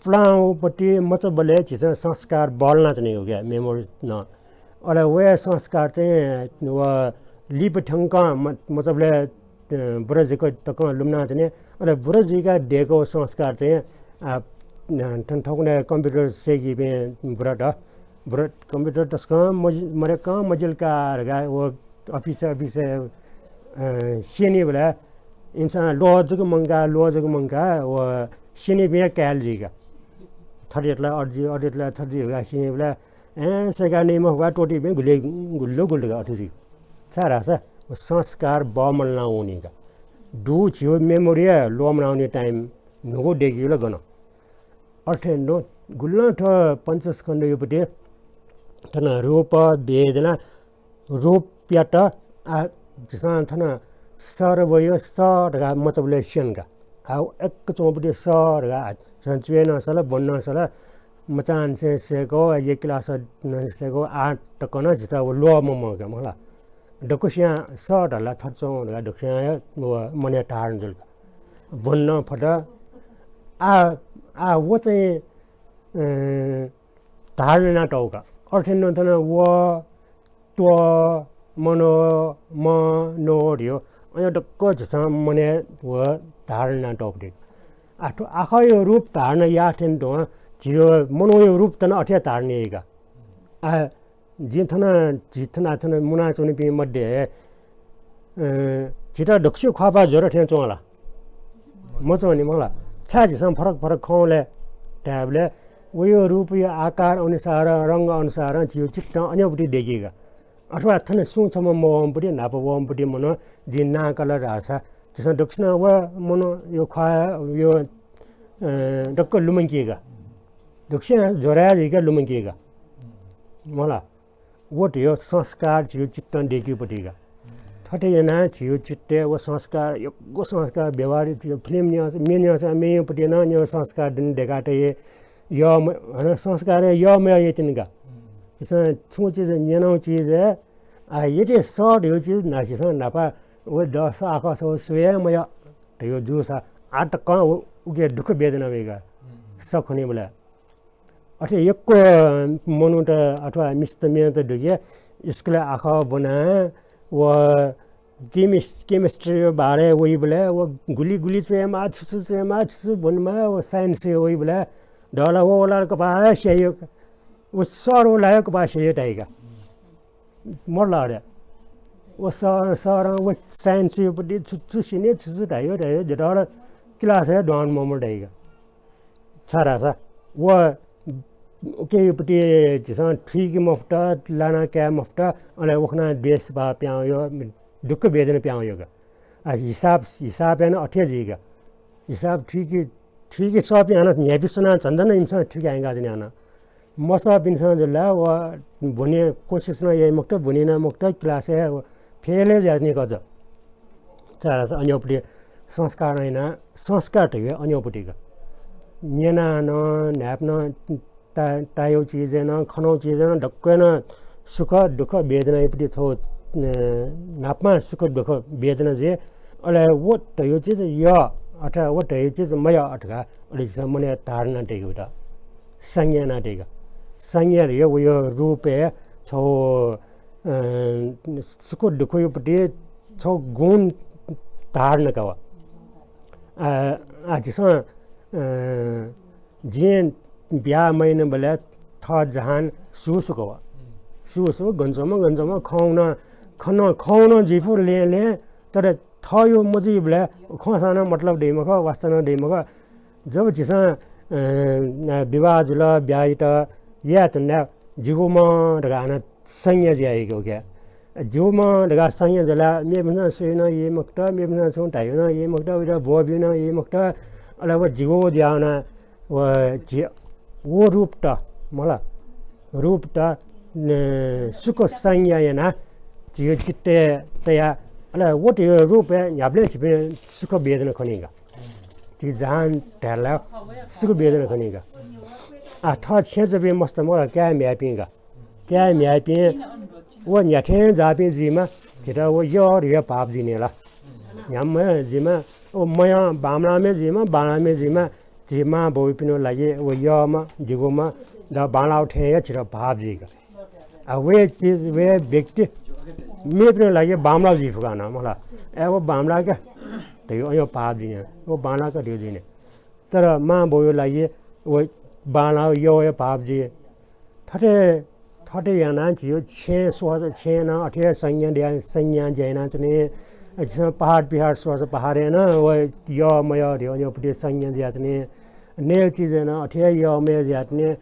पुलां वःपट्टि मचाबलय् झीसं संस्कार बल्लानाच्वनीगु का, memory नं। अले व हे संस्कार चाहिँ व लिपा थ्यंकं म-, मचाबलय् अ, बुरा जुइक तकं लुमनाच्वनी। अले बुरा जुइक दय्‌कःगु संस्कार चाहिँ, आ, अ, थन थौंकन्हय् computer सय्‌कीपिं बुरात, बुरा computer तसकं मजि-, मदय्‌कं मजिल का धकाः व अफिसय्, अफिसय्, अ, स्यनीबलय् इमिसं ल्वः जक मंकाः, ल्वः जक मंकाः व स्यनीपिं हे काय्‌ल जुइ का। थथे यात ला अथे जुइ, अथे यात ला थथे जुइ धकाः स्यनीबलय्, ए, सय्‌का नइ मखु का, त्वःतीपिं गुलि, गुल्लो गुल्लो का अथे जुइ। छाय् धाःसा व संस्कार बमलाना वनी का। दु झीगु memory हे ल्वःमनावनी time न्हूगु दय्‌कीगु ला गन। अथे नं गुलिं थ्व पञ्चस्कन्धयापट्टि थन रूप, वेदना, रूपयात, आ, झीसं थन सर्वयो स धकाः मचाबलय् स्यन का। आ, एक च्वंपट्टि स धकाः, आ, झीसं च्वय् नं सल, ब्वने नं सल, मचांनिसें सय्‌कः, एक class निसें सय्‌कः, आः तक नं झीत व ल्वः ममं का मला। दक्वस्यां स धाल ला थथे च्वं धकाः दक्वस्यां हे व मनय् धारण जुल का। ब्वने नं फत। आ, आ, व चाहिँ, अ, धारण यानातःगु का। अथे नं थन व, त्व, मनो, म, नो धयो, अन दक्व झीसं मनय् व धारण यानातःगु का। आ, थ्व आखःयो रूप धारण याः थें तुं झीयो मनोयो रूप नं अथे धारण याइ का। आ, जिं थन, झी थन, थन मुनाच्वनीपिं मध्ये, अ, झीत दक्वसिया ख्वाःपाः ज्वर थें च्वं ला? मच्वनी मला। छाय् झीसं फरक फरक खंबलय् धायेबलय् वयो रूपयो आकार अनुसार, रंग अनुसार झीयो चित्तं अन्योपट्टि दय्‌की का। अथवा थन सुं छम्ह मवंपट्टि, न्हापा वंपट्टि मनू जिं नां काल धाःसा झीसं दक्वसिनं व मनूयो ख्वाःयो, अ, दक्व लुमंकी का। दक्वसिनं ज्वरय् जुइक लुमंकी का। मला। व धयो संस्कार झीयो चित्तं दय्‌कीपट्टि का। थथे यानाः झीयो चित्तय् व संस्कार, यक्व संस्कार व्यवहार, film न्यंस-, म्ये न्यंसां म्येयोपट्टि नं न्यं संस्कार दनि दय्‌कातइ। यः म-, हानं संस्कारय् यः मयः याइतिनि का। झीसं छुं चिज न्यनागु चिजय्, आ, यदि स धयो चिज न्हापां झीसं न्हापा व द स आखः स व स्वये हे मयः धयो जूसा, आः तकं व, उके दुःख वेदना वइ का। स खनीबलय् अथे यक्व मनूत अथवा मिस्त मेत दुके स्कुलय् आखः ब्वनाः व chemist-, chemistry बारे वइबलय् व गुलि गुलि च्वयेमाः, छु छु च्वयेमाः, छु छु ब्वनेमाः, व science वइबलय् दःला व वलार कपाः स्याइयो, व सर वलायो कपाः स्याइयो धाइ का। मरला अरे। व स-, सरं व science योपट्टि छु छु स्यनी, छु छु धाइयो धाइयो, झ्वलय् class हे दुहां ममल धाइ का। छाय् धाःसा व उकेयोपट्टि झीसं थुइके मफुत, लाना काये मफुत, अले व खनाः द्वेष भाव पिहां वयो, दुःख वेदना पिहां वयो का। आ, हिसाब, हिसाब याना अथे जुइ का। हिसाब थुइके, थुइके सःपिं हानं न्ह्याइपि च्वनाः झन झन इमिसं थुइके हाइका च्वनी हानं। मसःपिन्सं जुल ला व ब्वने कोसिस नं याइ मखुत, ब्वने नं मखुत, class हे व fail हे जुयाच्वनी का। छाय् धाःसा अन्योपट्टि संस्कार याना, संस्कार धइगु अन्योपट्टि का। न्यना नं, न्हाय्पनं ता-, ताय्गु चिजय् नं, खनागु चिजय् नं दक्वय् नं सुख, दुःख, वेदनायापट्टि छगू, अ, न्हापां सुख, दुःख, वेदना जुइ। अले व धइगु चिज यः अथवा व धइगु चिज मयः धकाः अले झीसं मनय् धारणा यानातइगु का, संज्ञा यानातइगु का। संज्ञा धइगु वयो रूपय् छगू, अ, सुख दुःखयापट्टि छगू गुण धारणा का व। आ, आ, झीसं, अ, जिं ब्याहा मयानाबलय् थः जहान सु सु का व। सु सु, गन च्वंम्ह, गन च्वंम्ह, खँ नं, खँ नं, खँ नं जुइफु लँय् लँय्, तर थःयो मजुइबलय् खँसां नं मतलब दइ मखु, वास्ता नं दइ मखु। जब झीसं, अ, विवाह जुल, ब्याहा यात, याये धुनाः जिगुम्ह धकाः हानं संज्ञा जुयाः वइगु का। जिगुम्ह धकाः संज्ञा जुल, मेपिन्सं स्वये नं याइ मखुत, मेपिन्सं छुं धाये नं याइ मखुत, वयात ब्वःबी नं याइ मखुत, अले व जिगु जुयाः वनाः व झी, व रूपत, मला, रूपत, न, सुख संज्ञा यानाः झीयो चित्तय् तयाः, अले व धइगु रूपय् न्ह्याबलें झीपिं सुख वेदना खनी का। झी जहान धायेला सुख वेदना खनी का। आ, थः छेँजःपिं मस्त, मला, काय् म्ह्याय्पिं का। काय् म्ह्याय्‌पिं व न्ह्याथें जाःपिं जुइमा, झीत व यः धयागु भाव जुइनि ला। न्ह्याम्ह जुइमा, व मयः बांमलाःम्ह जुइमा, बांलाःम्ह जुइमा, झी मां बौपिनिगु लागि व यःम्ह, जिगुम्ह, द बांलाःगु थें हे झीत भाव जुइका। आ, व हे चिज, व हे व्यक्ति मेपिनिगु लागि बांमलाः जुइ फुका नं, मला। ए, व बांमलाःका धयागु अय्‌नं भाव जुइनि, व बांलाःका धयागु जुइनि। तर मां बौया लागि व बांलाःगु यः हे भाव जुइ। थथे, थथे यानाः झीगु छेँ स्वःसा छेँय् नं अथे हे संज्ञा दया, संज्ञा ज्या यानाच्वनी। झीसं पहाड पिहाड स्वःसा पहाडय् नं व यः मयः धयागु अय्‌नं पति संज्ञा जुयाच्वनी। नयेगु चिजय् नं अथे हे यः मयः जुयाच्वनी।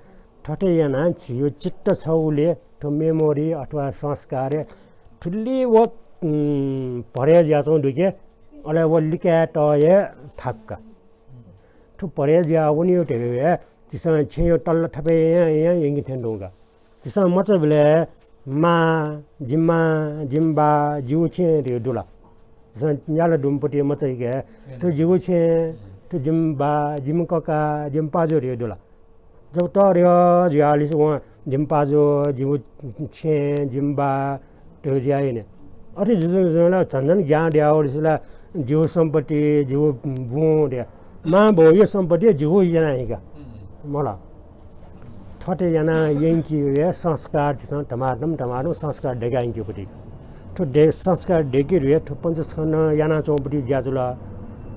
थथे यानाः झीगु चित्त छगूले थ्व memory अथवा संस्कारय् थुलि व, उम्, भरे जुयाच्वंगु दु कि, अले व लिकायेत हे थाकु का। थ्व भरे जुया वनीगु धइगु हे झीसं छेँय् तल्ला थपे यां यां यंके थें दु का। झीसं मचाबलय् मां, जिमि मां, जिमि बाः, जिगु छेँ धयागु दु ला। झीसं न्याला दुम्ह पति मचाइके, थ्व जिगु छेँ, थ्व जिमि बाः, जिमि कका, जिमि पाजु धयागु दु ला। जब तःधं जुयाः लिसे वं जिमि पाजु, जिगु छेँ, जिमि बाः धयागु जुयाः यने। अथे जुजुं जुजुं ला झन झन ज्ञान दयावलिसे ला जिगु सम्पत्ति, जिगु बुँ धया। मां बौया सम्पत्ति जिगु याना हिका। मला। थथे यानाः यंकीगु हे संस्कार झीसं धमाधम धमाधम संस्कार दय्‌का यंकीगु पति। थ्व दे-, संस्कार दय्‌कीगु हे थ्व पञ्चस्कन्धं यानाच्वंगु पति ज्या जुल।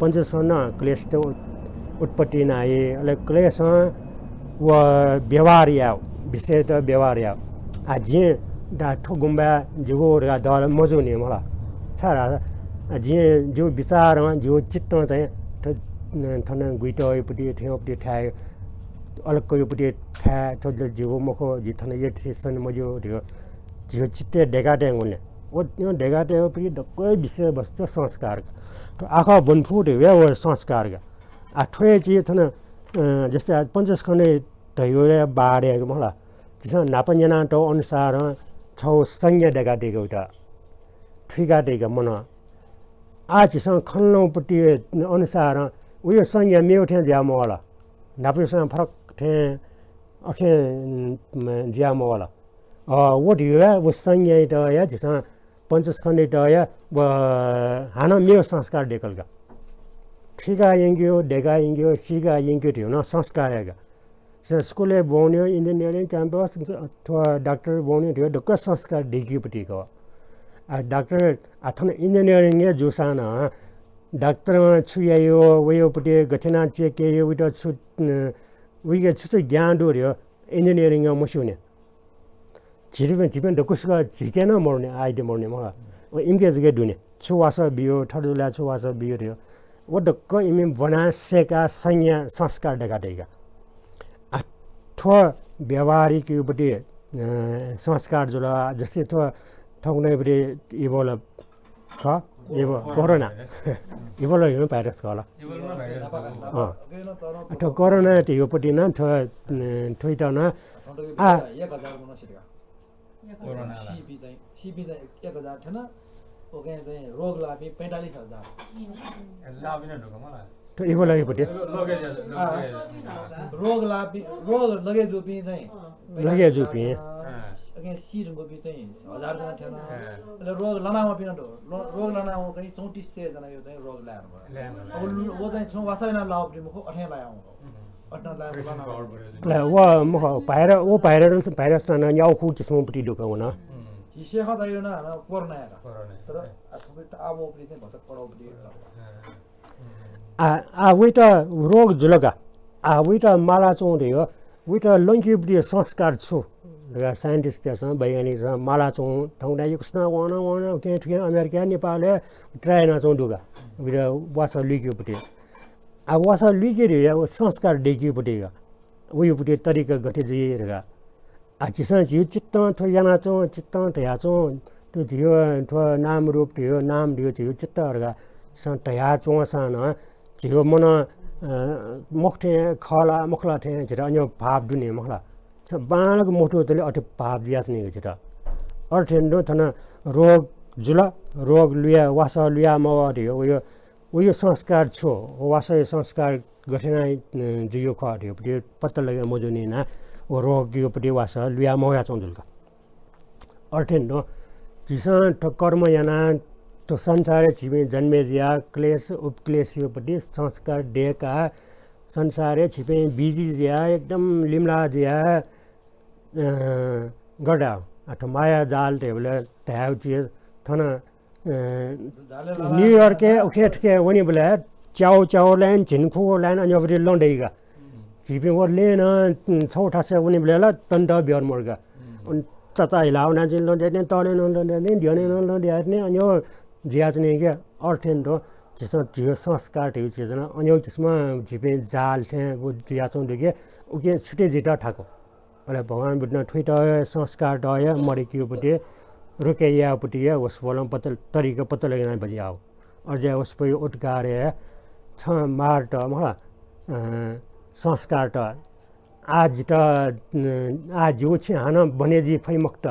पञ्चस्कन्धं क्लेशत उत-, उत्पत्ति यानाः, अले क्लेशं व व्यवहार याः, विषयत व्यवहार याः। आ, जिं दा थ्व गुम्बाय् जिगु धकाः दःले मजूनि मला। छाय्‌धाःसा जिं जिगु विचारं, जिगु चित्तं चाहिँ थ्व, थन गुइत वइपति, थ्यंपति थाय्, अलग वइपति थाय्, थ्व जिगु मखु, जि थन यति सने मज्यू धयो, जिगु चित्तय् दय्‌का तयेगु ने। व दय्‌का तयेगु पति दक्व विषयवस्तु संस्कार का। थ्व आखः ब्वने फु धयो व संस्कार का। आ, थ्व हे चिज थन, अ, जस्तै आज पञ्चस्कन्ध धयो रे बारे मला। झीसं न्हापा न्यनातःगु अनुसारं छगू संज्ञा दय्‌का तयेगु त। थुइका तयेगु मन। आ, झीसं खनलंपति अनुसारं उयो संज्ञा मेगु थें जुया मवल। न्हापायासं फरक थें अखें, उम्, जुया मवल। अ, व धयो हे व संज्ञायात हे झीसं पञ्चस्कन्धयात हे व हानं मेगु संस्कार दय्‌कल का। थुइका यंक्यू, दय्‌का यंक्यू, सीका यंक्यू धयो नं संस्कार हे का। झीसं स्कुलय् ब्वंगु, engineering campus, थ्व डाक्टर ब्वंगु धयो दक्व संस्कार दय्‌कीगु पति का। आ, डाक्टर, आ, थन engineering हे जूसां नं डाक्टरं छु यायो, वयो पति गथे यानाः check यायो, वइत छु, अ, वइके छु छु ज्ञान दु धयो engineering मस्यूनि। झीपिं, झीपिं दक्वसिक झीके नं मरुनि, idea मरुनि मला। व इमिके जक दुनि। छु वासः बियो, थथे जुल छु वासः बियो धयो। व दक्व इमिं ब्वनाः सय्‌काः संज्ञा संस्कार दय्‌का तयेगु का। आ, थ्व व्यावहारिक योपति, अ, संस्कार जुल, जस्तै थ्व थौंकन्हय्‌पति Ebola खः, Ebola, कोरोना। Ebola धयो virus खः ला। अँ। थ्व कोरोना धयोपति नं थ्व, अ, थ्वइत नं, आ, कोरोना ला। सीपिं चाहिँ, सीपिं चाहिँ एक हजार थ्यन, उकिं चाहिँ रोग लाःपिं पैंतालिस हजार। ए, लाःपिं नं दु का मला। थ्व Ebola योपति। लगे ज्या, लगे ज्या। रोग लाःपिं, रोग लगे जूपिं चाहिँ लगे जूपिं। अँ। उकिं सी धुंकूपिं चाहिँ हजार जना थ्यन। अँ। अले रोग लानावंपिं नं दु। रो-, रोग लानावं चाहिँ चौंतिस सय जनायो चाहिँ रोग लायेधुंकल। लायेधुंकल। अब ल-, व चाहिँ छुं वासः यानाः लाःपिं मखु, अथें लायावं। अथें लायावं। ला, व मखु, भाइर-, व भाइरस, भाइरस नं न्यागू किसिमपति दु का व नं। झी सेखः चाहिँ यो नं हानं कोरोना हे का। कोरोना। तर आ, थुपिं त आः वःपति चाहिँ भचा कडःपति। आ, आ, वइत रोग जुल का। आ, वइत मालाच्वंगु धयो, वइत लंकीपति संस्कार छु धकाः scientist-तय्‌सं, वैज्ञानिकतय्‌सं मालाच्वंगु, थौंकन्हय् यक्वसिनं वनं, वनं, उखें थुखें अमेरिका, नेपालय् try यानाच्वंगु दु का। वइत वासः लुइकीपति। आ, वासः लुइके धयो व संस्कार दय्‌कीपति का। वयोपति तरिका गथे जुइ धकाः। आ, झीसं झीगु चित्तं थ्व यानाच्वं, चित्तं धयाच्वं, थ्व झीगु थ्व नाम रूप धयो, नाम धयो झीगु चित्त धकाः झीसं धयाच्वंसां नं झीगु मन, अ, मखु थें खः ला, मखु ला थें झीत अन्य भाव दुनि मखु ला। झीसं बांलाक मथूतले अथे भाव जुयाच्वनीगु झीत। अथे थें तुं थन रोग जुल, रोग लुया, वासः लुया मवः धयो, वयो, वयो संस्कार छु, वासःयो संस्कार गथे यानाः, अ, जुइगु खः धयोपति पत्ता लगे मजूनि यानाः व रोगयोपति वासः लुया मवयाच्वंगु जुल का। अर्थेन दु। झीसं थ्व कर्म यानाः थ्व संसारय् झीपिं जन्मे जुयाः क्लेश उपक्लेशयोपट्टि संस्कार दय्काः संसारय् झीपिं बिजी जुयाः एकदम लिमलाः जुयाः, अ, गडा, अथवा माया जाल धयाबलय् धायेगु चिज थन, अ, न्युयोर्कय् उखे थुखे वनीबलय् च्याउ च्याउ लाइन, झिंखुगू लाइन, अन यःपट्टि लँ दइगु का। झीपिं व लँय् नं छगू थासय् वनीबलय् ला तन्त ब्यवहार मदुगु का। अन चाचा हिला वनाः झिं लँ दयाच्वनी, तलय् नं लँ दयाच्वनी, द्यःने नं लँ दयाच्वनी, अन यः जुयाच्वनी का। अर्थेन दु, झीसं झीगु संस्कार धयागु चिज नं अन यः किसिमं झीपिं जाल थें व जुयाच्वंगु दु का, उकिं छुटे जुइत थाकु। अले भगवान बुद्धं थुइत हे संस्कारत हे मदय्केगुपट्टि, रोके यायेगुपट्टि हे वसपोलं पत्ता, तरिका पत्ता लगे यानाः बिज्याःगु। अले ज्या वसपोया उद्गारय् छं मारत, मला, अ, संस्कारत। आः जितः, अ, आः जिगु छेँ हानं बने जुइ फइ मखुत।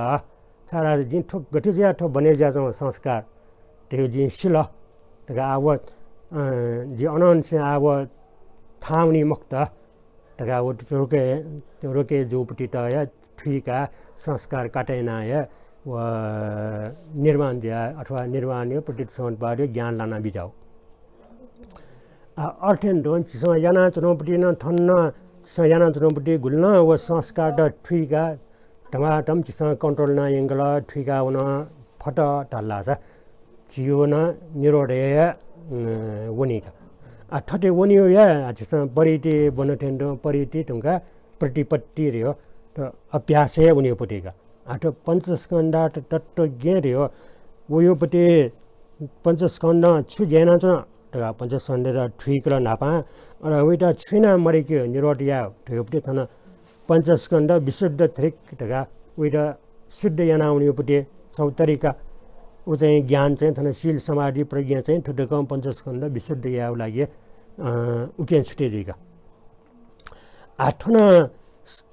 छाय्धाःसा जिं थ्व गथे जुयाः थ्व बने जुयाच्वंगु संस्कार धयागु जिं सिल धकाः आः व, अ, जि अनंनिसें आः व थाहां वनी मखुत। धकाः व रोके, रोके जूगुपट्टि हे थुइकाः संस्कार काटे यानाः हे व निर्वाण जुयाः अथवा निर्वाणया प्रतिसंवादवादया ज्ञान लानाः बिज्याःगु। आ, अर्थेन दु, झीसं यानाच्वनागुपट्टि नं थन नं झीसं यानाच्वनागुपट्टि गुलि नं व संस्कारत थुइकाः धमाधम झीसं control याना यंकल, थुइका वन फत धाल धाःसा झीगु नं निरोधय्, अ, वनी का। आ, थथे वनीगु हे, आ, झीसं परिति ब्वन थें तुं, परिति धुंकाः प्रतिपत्ति धयागु, त अभ्यासय् वनीगुपट्टि का। आ, थ्व पञ्चस्कन्धात तत्त्वज्ञ धयागु, वयागुपट्टि पञ्चस्कन्धं छु ज्या यानाच्वन धकाः पञ्चस्कन्धयात थुइकल न्हापां, अले वयात छु यानाः मदय्केगु, निरोध यायेगु धयागुपट्टि थन पञ्चस्कन्ध विशुद्ध थ्रिक धकाः वयात शुद्ध यानाः वनीगुपट्टि छगू तरिका। उ चाहिँ ज्ञान चाहिँ थन शील समाधि प्रज्ञा चाहिँ थुदकं पञ्चस्कन्ध विशुद्ध यायेगु लागि, अ, उकिं छुटे जुइ का। आ, थन, अ,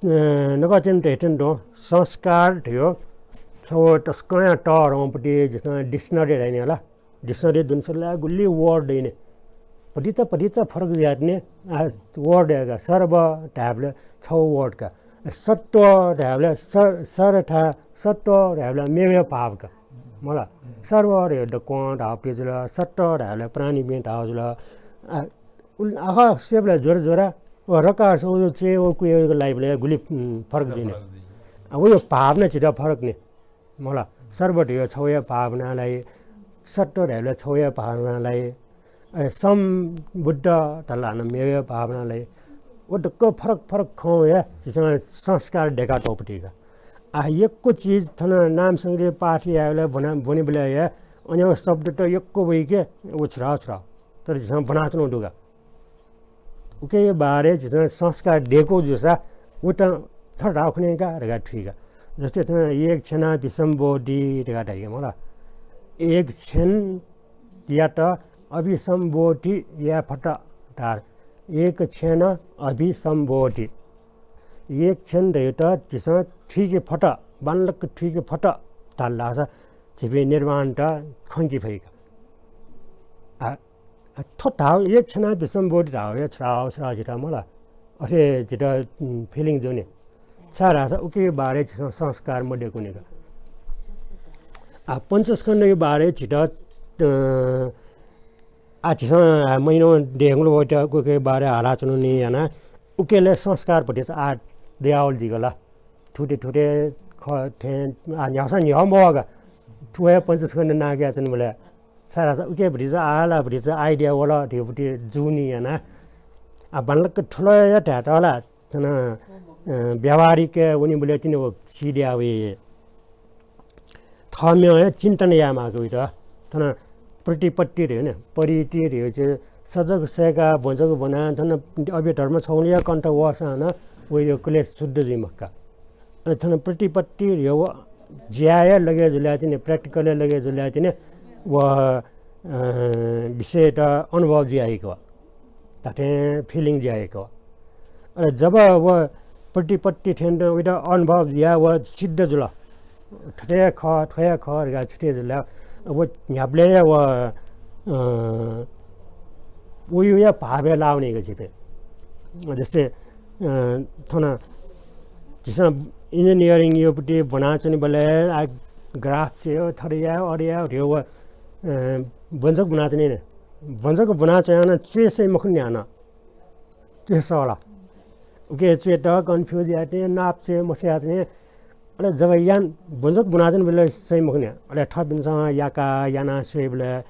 नकतिनि धयाथें तुं संस्कार धयागु छगू तसकं तःधंगुपट्टि झीसं dictionary धाइ नि हला। Dictionary दुने स्वल ला गुलि word दइ नि। भतिचा भतिचा फरक जुयाच्वनी। आ, word या का, सर्व धायेबलय् छगू word का। सत्व धायेबलय् सर, सर थाय् सत्व धायेबलय् मेगु भाव का। मला, सर्व धयागु दक्वं धाःगुपट्टि जुल, सत्व धायेबलय् प्राणीपिं धाःगु जुल। आ, उल-, आखः स्वयेबलय् ज्वर ज्वरा, व रकार सौ च्वय् व कुय् लाइबलय् गुलि, उम्, फरक जुइ नि। फरक जुइ। आ, वयागु भावना झीत फरक नि। मला, सर्व धयागु छगू हे भावना लाइ, सत्व धायेबलय् छगू हे भावना लाइ, अ, सम्बुद्ध धाल हानं मेगु हे भावना लाइ। व दक्व फरक फरक खँ हे झीसं संस्कार दय्कातःगुपट्टि का। आ, यक्व चिज थन नाम संग्रह पाठ यायेबलय् ब्वना-, ब्वनीबलय् हे अन यक्व शब्दत यक्व वइके व छुराः छुराः। तर झीसं ब्वनाच्वनागु दु का। उकिया बारे झीसं संस्कार दय्कूगु जूसा व त थथे धाःगु खने का धकाः थुइका। जस्तै थन एक क्षण अभिसम्बोधि धकाः धाइ का मला। एक क्षणयात अभिसम्बोधि याये फत धाल। एक क्षण अभिसम्बोधि। एक क्षण धयागुत झीसं थुइके फत, बांलाक थुइके फत धाल धाःसा झीपिं निर्वाणत खंके फइ का। आ, आ, थ्व धाःगु एक क्षण अभिसम्बोधि धाःगु हे छुराः छुराः झीत मला। अथे झीत, उम्, feeling जुइ नि। छाय् धाःसा उकिया बारे झीसं संस्कार मदय्कूनि का। आ, पञ्चस्कन्धया बारे झीत, अ, आ, झीसं, आ, महिनौं देगुल वइत उकिया बारे हालाच्वनानि याना, उकिया संस्कार भतिचा आ दयावल जिगु ला। थुते थुते ख-, थें, आ, न्ह्याःसां न्ह्यः मवः का। थ्व हे पञ्चस्कन्ध नां कयाच्वनीबलय्। छाय् धाःसा उकिया भतिचा आ ला भतिचा idea वल धयागुपट्टि जुनि याना। आ, बांलाक थुलया धायेत ला थन, अ, व्यावहारिक वनीबलय् तिनि व सिद्ध्या वइ। थःम्हं हे चिन्तन यायेमाःगु वइत। थन प्रतिपत्ति धयागु नि, परिति धयागु चाहिँ सजग सय्काः ब्वजक ब्वनाः थन अभिधर्म छगुलिया कण्ठ वःसां नं वयागु क्लेश शुद्ध जुइ मखु का। अले थन प्रतिपत्ति धयागु ज्याय् लगे जुल धाःसा नि, practical य् लगे जुल धाःसा नि, व, अ, विषयत अनुभव जुयाः वइगु। धात्थें feeling जुयाः वइगु। अले जब व प्रतिपत्ति थें तुं वइत अनुभव जुयाः व सिद्ध जुल, थथे खः, थ्व हे खः धकाः छुटे जुल, व न्ह्याबलें हे व, अ, वयागु हे भावय् लाः वनीगु झीपिं। जस्तै, अ, थन झीसं engineering यागुपट्टि ब्वनाच्वनीबलय् आ, ग्राफ च्वय्, थथे याये, अथे याये, ध्यबा, अ, ब्वंजक ब्वनाच्वनी। ब्वंजक ब्वनाच्वयाः नं च्वय् सइ मखुनि हानं। च्वय् सःला। उकी च्वयेत confuse याये, नाप च्वय् मसयाच्वनी। अले जब याना ब्वंजक ब्वनाच्वनीबलय् सइ मखुनि। अले थःपिन्सं याका, याना स्वयेबलय्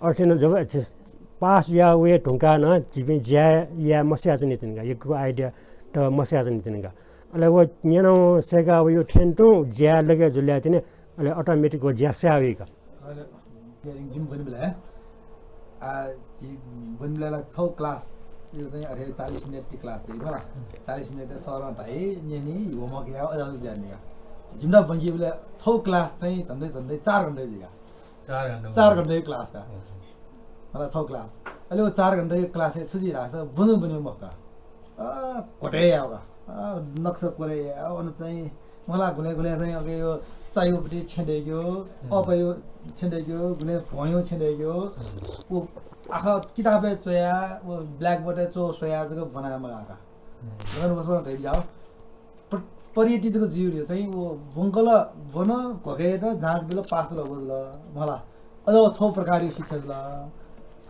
अथे नं जब पास जुया वये धुंकाः नं झीपिं ज्या याये मसयाच्वनी तिनि का, यक्व idea त मसयाच्वनी तिनि का। अले व न्यनं सय्का वइगु थें तुं ज्या लगे जुल याये तिनि, अले automatic व ज्या सया वइ का। अले engineering जिमि ब्वनीबलय्, आ, झी ब्वनीबलय् ला छगू class, यो चाहिँ अथे चालिस मिनेट ति class दइ मला। चालिस मिनेट सरं धाइ, न्यनी, homework याये, अज्याःगु ज्या नि का। जिमित ब्वंकीबलय् छगू class चाहिँ झन्डै झन्डै चार घण्टा जुइ का। चार घण्टा। चार घण्टा class का। हजुर। मला छगू class। अले व चार घण्टा class य् छु जुइ धाःसा ब्वने ब्वने मखु का। अ, घोटे याः का। अ, नक्सा कोरे याः, अन चाहिँ मला गुलें गुलें चाहिँ अके यो चायागुपट्टि छेँ दय्क्यो, हुँ। अपायागु छेँ दय्क्यो, गुलें भ्वंयागु छेँ दय्क्यो। हुँ। व आखः किताबय् च्वया, व blackboard य् च्वः स्वया जक ब्वना मगाः का। हुँ। गन बसबस धइबलय् जाः। प्र-, प्रति जक जुइ रे चाहिँ व ब्वंकल ब्वन, घोकेत जाँच बिल, पास जुल, व जुल, मला। अज्याःगु छगू प्रकारया शिक्षा जुल।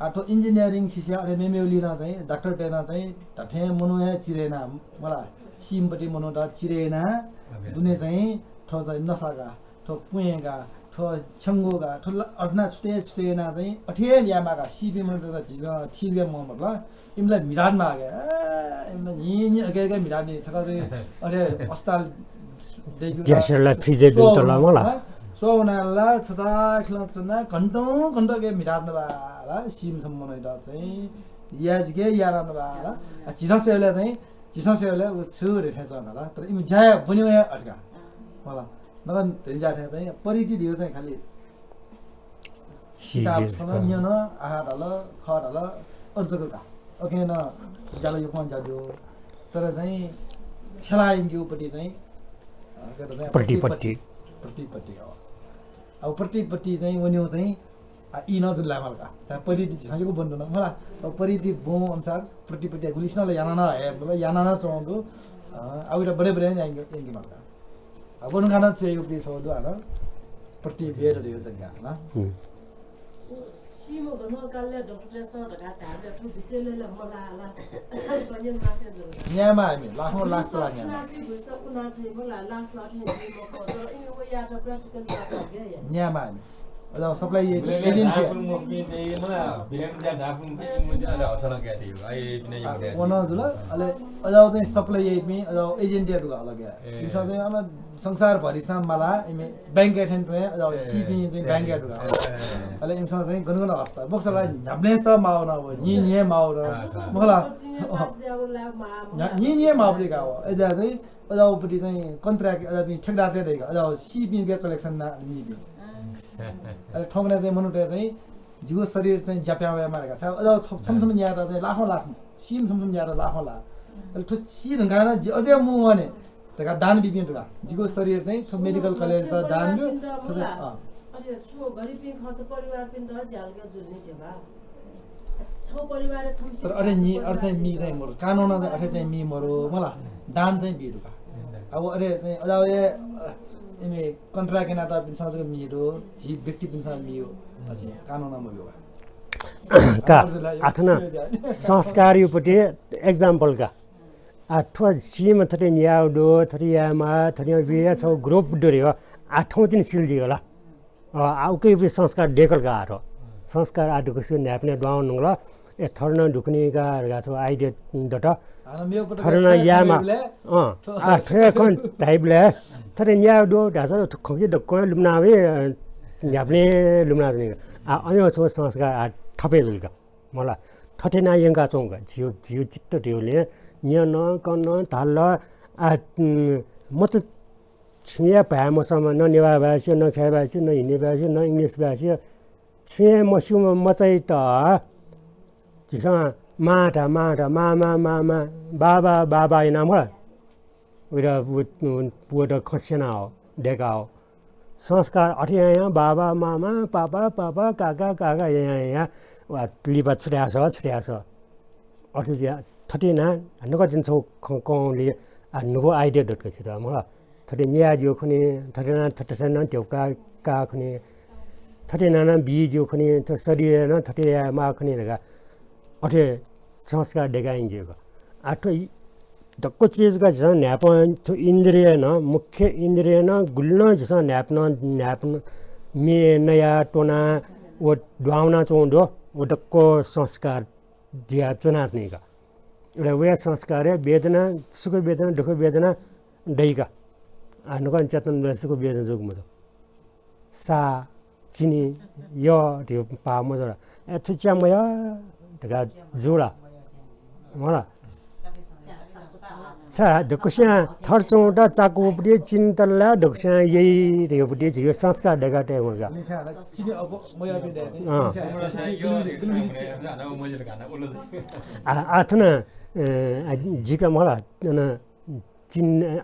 आ, थ्व engineering शिक्षा अले मेमेगुलिं नं चाहिँ डाक्टर तय् नं चाहिँ धात्थें मनू हे चिरे याना, मला, सीम्हपट्टि मनूत चिरे याना अभ्यास। दुने चाहिँ थ्व चाहिँ नसा का, थ्व पुँय् का, थ्व छ्यंगू का, थ्व ला-, अथे याना छुटे छुटे याना चाहिँ अथे हे यायेमाः का। सीपिं मनूत झीसं थी जक मं मतलब, इमित ला म्हितातुं माः का। आ, इमित ला न्हि न्हि अके अके म्हितातुं नि। छकः चाहिँ अथे अस्पताल दय्क्यु ला, ग्यासय् ला फ्रिजय् स्वः दुने तल वना मला। ला, स्वः वना ला छचाःखिलं च्वना घन्टौं घन्टौं अके म्हितातुं ला, सीम्ह मनूत चाहिँ याये जक यानातुं ला। आ, झीसं स्वयेबलय् चाहिँ, झीसं स्वयेबलय् व छु रे थें च्वं का ला। तर इमि ज्या ब्वनेगु हे अथे का। मला। नकतिनि ज्या थें चाहिँ प्रति धइगु चाहिँ खालि किताब छन, न्यन, आहा धाल, खः धाल, अथे जक का। अथे नं ज्याला यक्वं ज्या ब्यू। तर चाहिँ छ्यला यंकेगुपट्टि चाहिँ, अ, के भन्छ, प्रतिपत्ति। प्रतिपत्ति का। अब प्रतिपत्ति चाहिँ वनेगु चाहिँ, आ, ई नं जुल लायेमाल का। चाहिँ प्रति झीसं यक्व ब्वने धुन मला। अब प्रति ब्वंगु अनुसार प्रतिपत्ति गुलिसिनं ला याना नं हे, मतलब याना नं च्वं दु। अ, अब इमित बढे बढे यंके, यंकेमाल का। अब ब्वने का नं च्वयेगु पिं छगू दु हानं। प्रतिवेदन धइगु तरिका हानं। हुँ। सीम्ह गन कालय् डाक्टरतय्सं धकाः धाःगु थ्व विषयलय् ला मल्हाः ला। न्यायेमाः हामी, लाखौं लाख तला न्यायेमाः। उनासी भुइँसः उनाछिं मला, लाख लाख नि जुइ मखु, तर इमि वयात practical बात हगे या। न्यायेमाः हामी। अज्याःगु supply याइपिं agency। व नं जुल, अले अज्याःगु चाहिँ supply याइपिं, अज्याःगु agent या दुका अलग या। ए। इमिसं चाहिँ अन संसारभरिसं मला, इमि bank-य् थें तुं, अज्याःगु ए, सीपिं चाहिँ ए, bank-य् ए, दुका। ए, ए। अले इमिसं चाहिँ गन गन हस्ता। बोक्सा ला न्ह्याबलें त माः वना व, न्हि न्हि माः वना। ए। मखु ला। न्हि न्हि माः वना का व। अज्याःगु चाहिँ, अज्याःगुपट्टि चाहिँ contract, अज्याःपिं ठेकेदारतय् दय्का, अज्याःगु सीपिं के collection याना मीपिं। अले थौंकन्हय् चाहिँ मनूतय् चाहिँ जिगु शरीर चाहिँ ज्याप्यां वये मारे का। छाय् अज्याःगु छम्ह छम्ह न्यायेत चाहिँ लाखौं लाख, सीम्ह छम्ह छम्ह न्यायेत लाखौं लाख। अले थ्व सी धुंकाः नं जि अझै मू वने धकाः दान बीपिं दुका। जिगु शरीर चाहिँ थ्व medical college-त दान ब्यु। थ्व चाहिँ, अँ। अले छु गरिबपिं खःसा परिवारपिन्त ज्यालगय् जुल नि ध्यबा। छौ परिवार छम्ह तर अथे नि, अथे चाहिँ मी चाहिँ मरु। कानुनं चाहिँ अथे चाहिँ मी मरु, मला। दान चाहिँ बी दुका। अब अथे चाहिँ अज्याःगु हे, अ, इमि contract यानातःपिन्सं जक मी दु, झी व्यक्तिपिन्सं मी दु। अथे कानुनं मब्यू का। का, आः थन संस्कारयागुपट्टि example का। आ, थ्व सीम्ह थथे न्यायेगु दु, थथे यायेमाः, थथे यायेमाः, छगू group दु रे हो। आ, थौंतिनि सिल जुइ होला। अ, आ, उकियागु संस्कार दय्कल का आ थ्व। संस्कार आ दुगुसि न्हाय्पनय् दुहां वंगु ला, ए, थथे नं दु खनी का धकाः छगू idea दत। थथे नं यायेमाः। अँ, आ, थ्व खँ धाइबलय् थथे न्यायेगु दु धाःसा थ्व खँकि दक्वं लुमना वइ, अ, न्हाय्पनय् लुमना वनी। आ, अय् छगू संस्कार आ थप हे जुल का। मला, थथे याना यंकाच्वंगु का। झीगु, झीगु चित्त धइगुलिं न्यन, कन, धाल, आ, उम्, मचा छुं हे भाय् मसःम्ह, न नेवाः भाय् स्यू, न खय् भाय् स्यू, न हिन्दी भाय् स्यू, न English भाय् स्यू, छुं हे मस्यूम्ह मचायात झीसं मां धा, मां धा, मां, मां, मां, मां, बाबा, बाबा याना मला। वयात, व, व, वयात खँ स्यना हौ, दय्का हौ। संस्कार अथे यां यां बाबा, मामा, पापा, पापा, काका, काका यां यां यां व लिपा छु धाःसा, छु धाःसा। अथे जुयाः थथे यानाः नकतिनि छगू खँ कं ले आ न्हूगु idea दत का छित मला। थथे न्यायेगु खनी, थथे यानाः थथे थथे यानाः ध्यबा का खनी, थथे नाना बी ज्यू खनी, थ्व शरीरय् नं थथे याये माः खनी धकाः अथे संस्कार दय्‌काः यंकेगु। आ थ्व इ-, दक्व चिज का झीसं न्हाय्‌पं थ्व इन्द्रिय नं, मुख्य इन्द्रिय नं, गुलि नं झीसं न्हाय्‌पनं, न्हाय्‌पनं मे नया त्वना व द्वाउना च्वं दु, व दक्व संस्कार जुया च्वना च्वनीगु। अले वया संस्कार हे वेदना, सुख वेदना, दुःख वेदना दइगु। आ, नुगः चेतन बलय् सुख वेदना जूगु मदु। सा, चिनी, यः धइगु भाव मजू ला। ए, थ्व च्या मयः धकाः जू ला। मला। सा, दक्वस्यां थर च्वंगुत चाकूपट्टि चिनी तल ला, दक्वस्यां यइ धइगुपट्टि झीगु संस्कार दय्‌कातये वंगु। अँ। आ, आ थन, अ, आ, जिका मला, अन चिन-,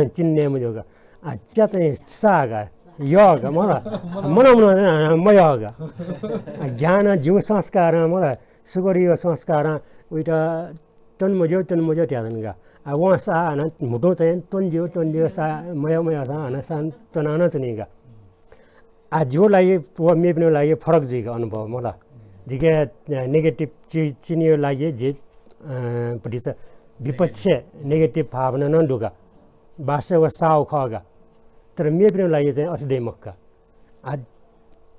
चिन्ने मजूगु। आ, च्या चाहिँ सा का, यः का, मला। मन, मन, अ, मयः का। आ, ज्ञान ज्यू संस्कारं, मला, सुगरीय संस्कारं, उइत तन मज्यू, तन मज्यू त्यादन का। आ, वं सा हानं म्हुतुं चाहिँ त्वन ज्यू, त्वन ज्यू, सा मयः, मयः सा हानं सा त्वनानं च्वनी का। आ, जिगु लागि व मेपिनिगु लागि फरक जुइगु अनुभव मला। जिके, अ, negative चि-, चिनियो लागि जि, अ, भतिचा विपक्ष negative भावना नं दुगा। वास्तव व साव खगा। तर मेपिनिगु लागि चाहिँ अथे दइ मखुगा। आ,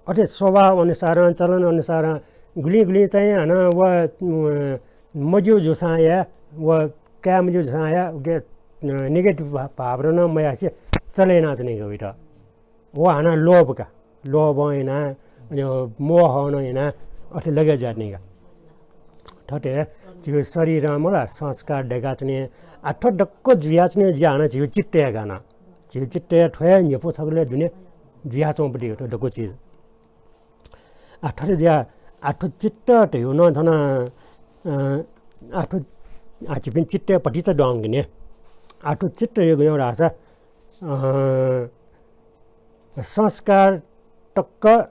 अथे स्वभाव अनुसारं, चलन अनुसारं गुलिं गुलिं चाहिँ हानं व, अ, मज्यू जूसां या, व काय् मज्यू जूसां या, उके, अ, negative भा-, भावना नं मयासे चले यानाच्वनीगु वइत। व हानं लोभ का, लोभं याना, अनि मोहनं याना, अथे लगे जुयाच्वनीगु। थथे झीगु शरीरं मला संस्कार दय्‌काच्वनी। आ थ्व दक्व जुयाच्वनी, जुया हानं झीगु चित्तया गाना। झीगु चित्तया थ्व हे न्ह्यपु छगलय् दुने जुयाच्वंपट्टि थ्व दक्व चिज। आ थथे जुया, आ थ्व चित्त धइगु नं थन, अ, आ थ्व, आ झीपिं चित्तय् भतिचा द्वंगु नि। आ थ्व चित्त धइगु नं धाःसा, अ, संस्कार तक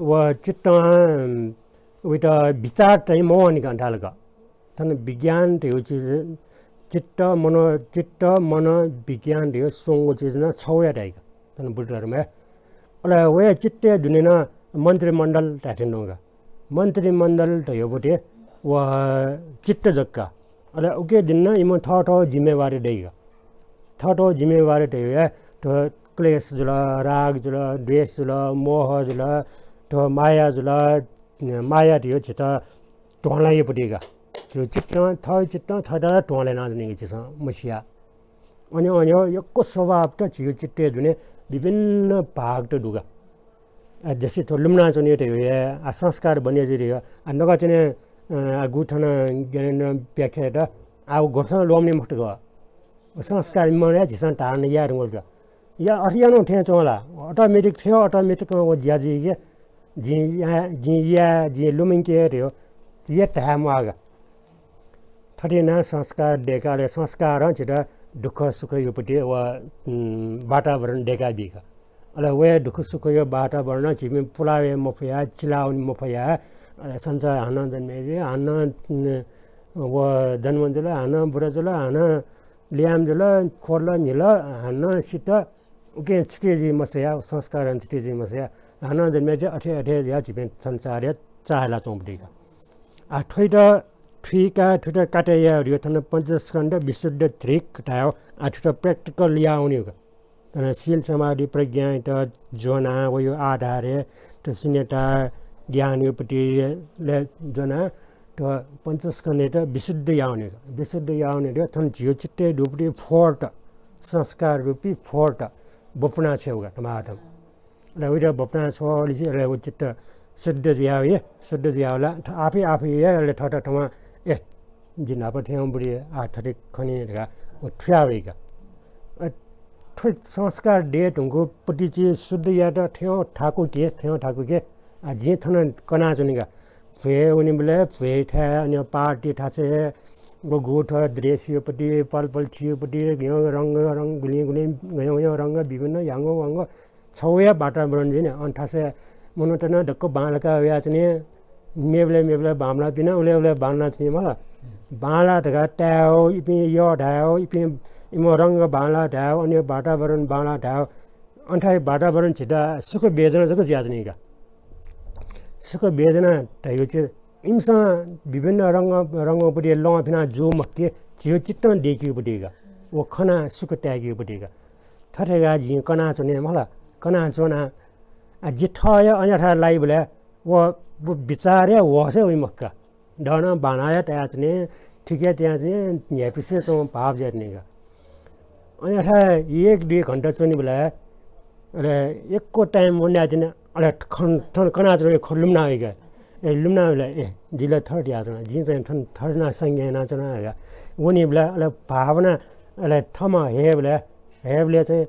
व चित्तं उइत विचार चाहिँ मवंनि का धाल का। थन विज्ञान धइगु चिज, चित्त, मनो, चित्त, मन, विज्ञान धइगु स्वंगु चिज नं छगू हे धाइ का। थन बुद्ध धर्मय्। अले वया चित्तया दुने नं मन्त्रीमण्डल धाये थें दु का। मन्त्रीमण्डल धइगु पट्टि व चित्त जक का। अले उके दुने नं इमिगु थःथःगु जिम्मेवारी दइ का। थःथःगु जिम्मेवारी धइगु हे थ्व क्लेश जुल, राग जुल, द्वेष जुल, मोह जुल, थ्व माया जुल, माया धइगु झीत ध्वंलाइपट्टि का। झीगु चित्तं, थःगु चित्तं थःत ध्वंला यानाच्वनीगु झीसं मसिया। अनि, अनि यक्व स्वभावत झीगु चित्तय् दुने विभिन्न भागत दु का। आ, जसे थ्व लुमनाच्वनी धइगु हे, आ, संस्कार बने जुइ धइगु, आ, नकतिनि, अ, आ, गु थन ज्ञानेन्द्र व्याख्या यात, आ, व घोषणा ल्वःमनी मखुत का। व संस्कार मनय् झीसं धारण याये धुंकल का। या, अथे यानाः थें च्वं ला, automatic थें automatic व ज्या जुइके, जिं या, जिं या, जिं लुमंके धइगु, या धाये म्वाः का। थथे यानाः संस्कार दय्‌काः, अले संस्कारं झीत दुःख सुखयो पट्टि व, उम्, वातावरण दय्‌काबी का। अले वया दुःख सुखयो वातावरणं झीपिं पुलावे मफया, चिलावने मफया, अले संसार हानं जन्मे जुइ, हानं, उम्, व जन्म जुल, हानं बुरा जुल, हानं ल्याय्म्ह जुल, ख्वल, न्हिल, हानं सित, उकिं छुटे जुइ मसया, संस्कारं छुटे जुइ मसया, हानं जन्मे जुइ, अथे, अथे जुया झीपिं संसारय् चाःहिलाच्वंपट्टि का। आ, थ्वइत थुइका, थुइत काटे याये धइगु थन पञ्चस्कन्ध विशुद्ध धृक धायेगु, आ, थुइत practical यावनीगु। थन शील समाधि प्रज्ञायात ज्वनाः वयो आधारय् थ्व शून्यता ज्ञानयो पट्टि ले ज्वनाः थ्व पञ्चस्कन्धयात विशुद्ध यावनीगु। विशुद्ध यावनीगु थन झीयो चित्तय् दुपट्टि फोर्ट, संस्कार रूपी फोर्ट ब्वपुना छ्वयेगु का थमाथम। अले उइत ब्वपुना छ्वःलिसे अले व चित्त शुद्ध जुयावये, शुद्ध जुयावला, थ-, आफै आफै हे अले थःत थमा, ए, जि न्हापा थें बुरी, आ, थथे खनी धकाः व थुया वइका। अ, थ्व संस्कार दये धुंकूपट्टि चिज शुद्ध यायेत थें थाकु के, थें थाकु के, आ, जिं थन कनाच्वनी का। भ्वय् वनीबलय् भ्वय् थाय्, अन पार्टी थासय्, व गुथ दृश्यपट्टि, पलपल थियोपट्टि, गय् रंग रंग, गुलिं गुलिं गय् गय् रंग, विभिन्न ह्याङ्गो वाङ्गो, छगू हे वातावरण जुइ नि। अन थासय् मनूत नं दक्व बांलाका वयाच्वनी। मेबलय् मेबलय् बांमलापिं नं उलय् उलय् बांलाच्वनी मला। बांला धकाः तायेगु, इपिं यः धायेगु, इपिं इमिगु रंग बांला धायेगु, अन वातावरण बांला धायेगु। अन्थाय् वातावरण झीत सुख वेदना जक जुयाच्वनी का। सुख वेदना धयो चाहिँ इमिसं विभिन्न रंग, रंगपट्टि लं फिना जू मखु कि झीयो चित्तं दय्‌कीपट्टि का। व खना सुख ताय्‌कीपट्टि का। थथे का जिं कनाच्वने मला, कनाच्वना। आ, जि थःया अन्यथा लाइबलय् व, व विचारया होश हे वइ मखु का। दनं बानाया तयाच्वने, थिके तयाच्वने, न्ह्यापिसे च्वं भाव जुयाच्वने का। अन्यथा एक दुई घण्टा च्वनीबलय् अले यक्व time वनाच्वने, अले खन, थन कनाच्वने खँ लुमना वइ का। ए, लुमना वइबलय्, ए, जिं ला थथे यानाच्वना, जिं चाहिँ थन थथे याना संज्ञा यानाच्वना का। वनीबलय् अले भावना, अले थम्हं हयेबलय्, हयेबलय् चाहिँ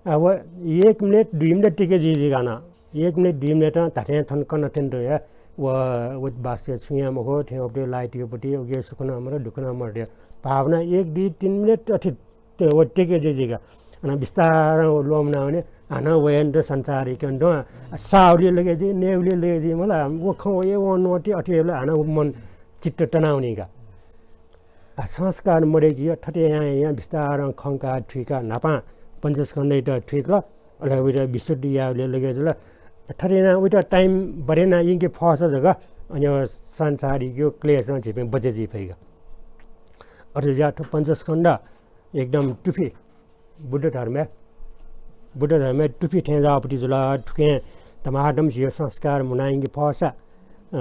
आ, व एक मिनेट, दुई मिनेट टिके जुइ जुइ का न। एक मिनेट, दुई मिनेट धात्थें थन कना थें दु हे। व, व वास्तवय् छुं हे मखु, थें उपट्टि light योपट्टि, उके सुख नं मदु, दुःख नं मदु। भावना एक, दुई, तीन मिनेट अथे त-, व टिके जुइ जुइ का। अन बिस्तारं व ल्वःमना वने, हानं वयेन दु संसारय् क्यन दु। आ, साहुलिइ लगे जुइ, नयेबुलिइ लगे जुइ मला, व खँ वये वं नोति अथे हे ला हानं व मन चित्त तनावनी का। आ, संस्कार मदय्‌कि, थथे यां यां बिस्तारं खंका थुइका न्हापां पञ्चस्कन्धयात थुइकल, अले वइत विशुद्ध यायेबलय् लगे जुल। थथे यानाः वइत time बढे याना यंके फःसा जक, अन संसारयागु क्लेशं झीपिं बचे जुइ फइ का। अथे जुयाः थ्व पञ्चस्कन्ध एकदम तुफि बुद्ध धर्मय्, बुद्ध धर्मय् तुफि थें जाःपट्टि जुल। थुकिं धमाधम झीयो संस्कार म्हुना यंके फःसा, अ,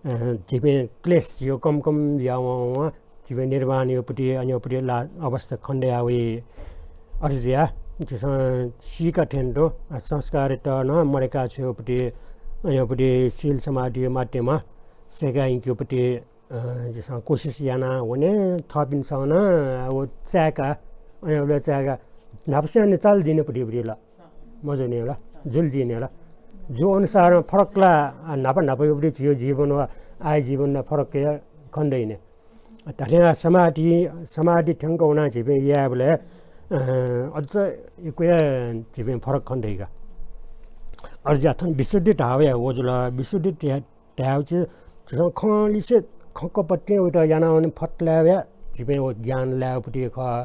अ, झीपिं क्लेश झीयो कम कम जुया वं वं झीपिं निर्वाण योपट्टि, अन योपट्टि ला अवस्था खनेदया वइ। अथे जुयाः झीसं सीका थें दु, अ, संस्कारयात नं मदय्‌का छ्वयेपट्टि, अन योपट्टि शील समाधियो माध्यमं सय्‌का यंकेपट्टि अ, झीसं कोसिस याना वने, थःपिन्सं नं व चाय्‌का, अय्‌बलय् चाय्‌का न्हापासिनं निचाल जिने पट्टि पट्टि ला। मजू ने ला, जुल जिने ला। जू अनुसारं फरक ला, आ, न्हापा न्हापा योपट्टि झीयो जीवन वा आय जीवन ला फरक हे खनेदइ ने। धात्थें समाधि, समाधि थ्यंक वना झीपिं यायेबलय्, अ, अझ यक्व हे झीपिं फरक खनेदइ का। अझ थन विशुद्धि धाःवया व जुल, विशुद्धि धायेवं चाहिँ झीसं खँ लिसे खँ कपट्टिं वइत याना वने फत लायेवया झीपिं व ज्ञान लायेवपट्टि खः।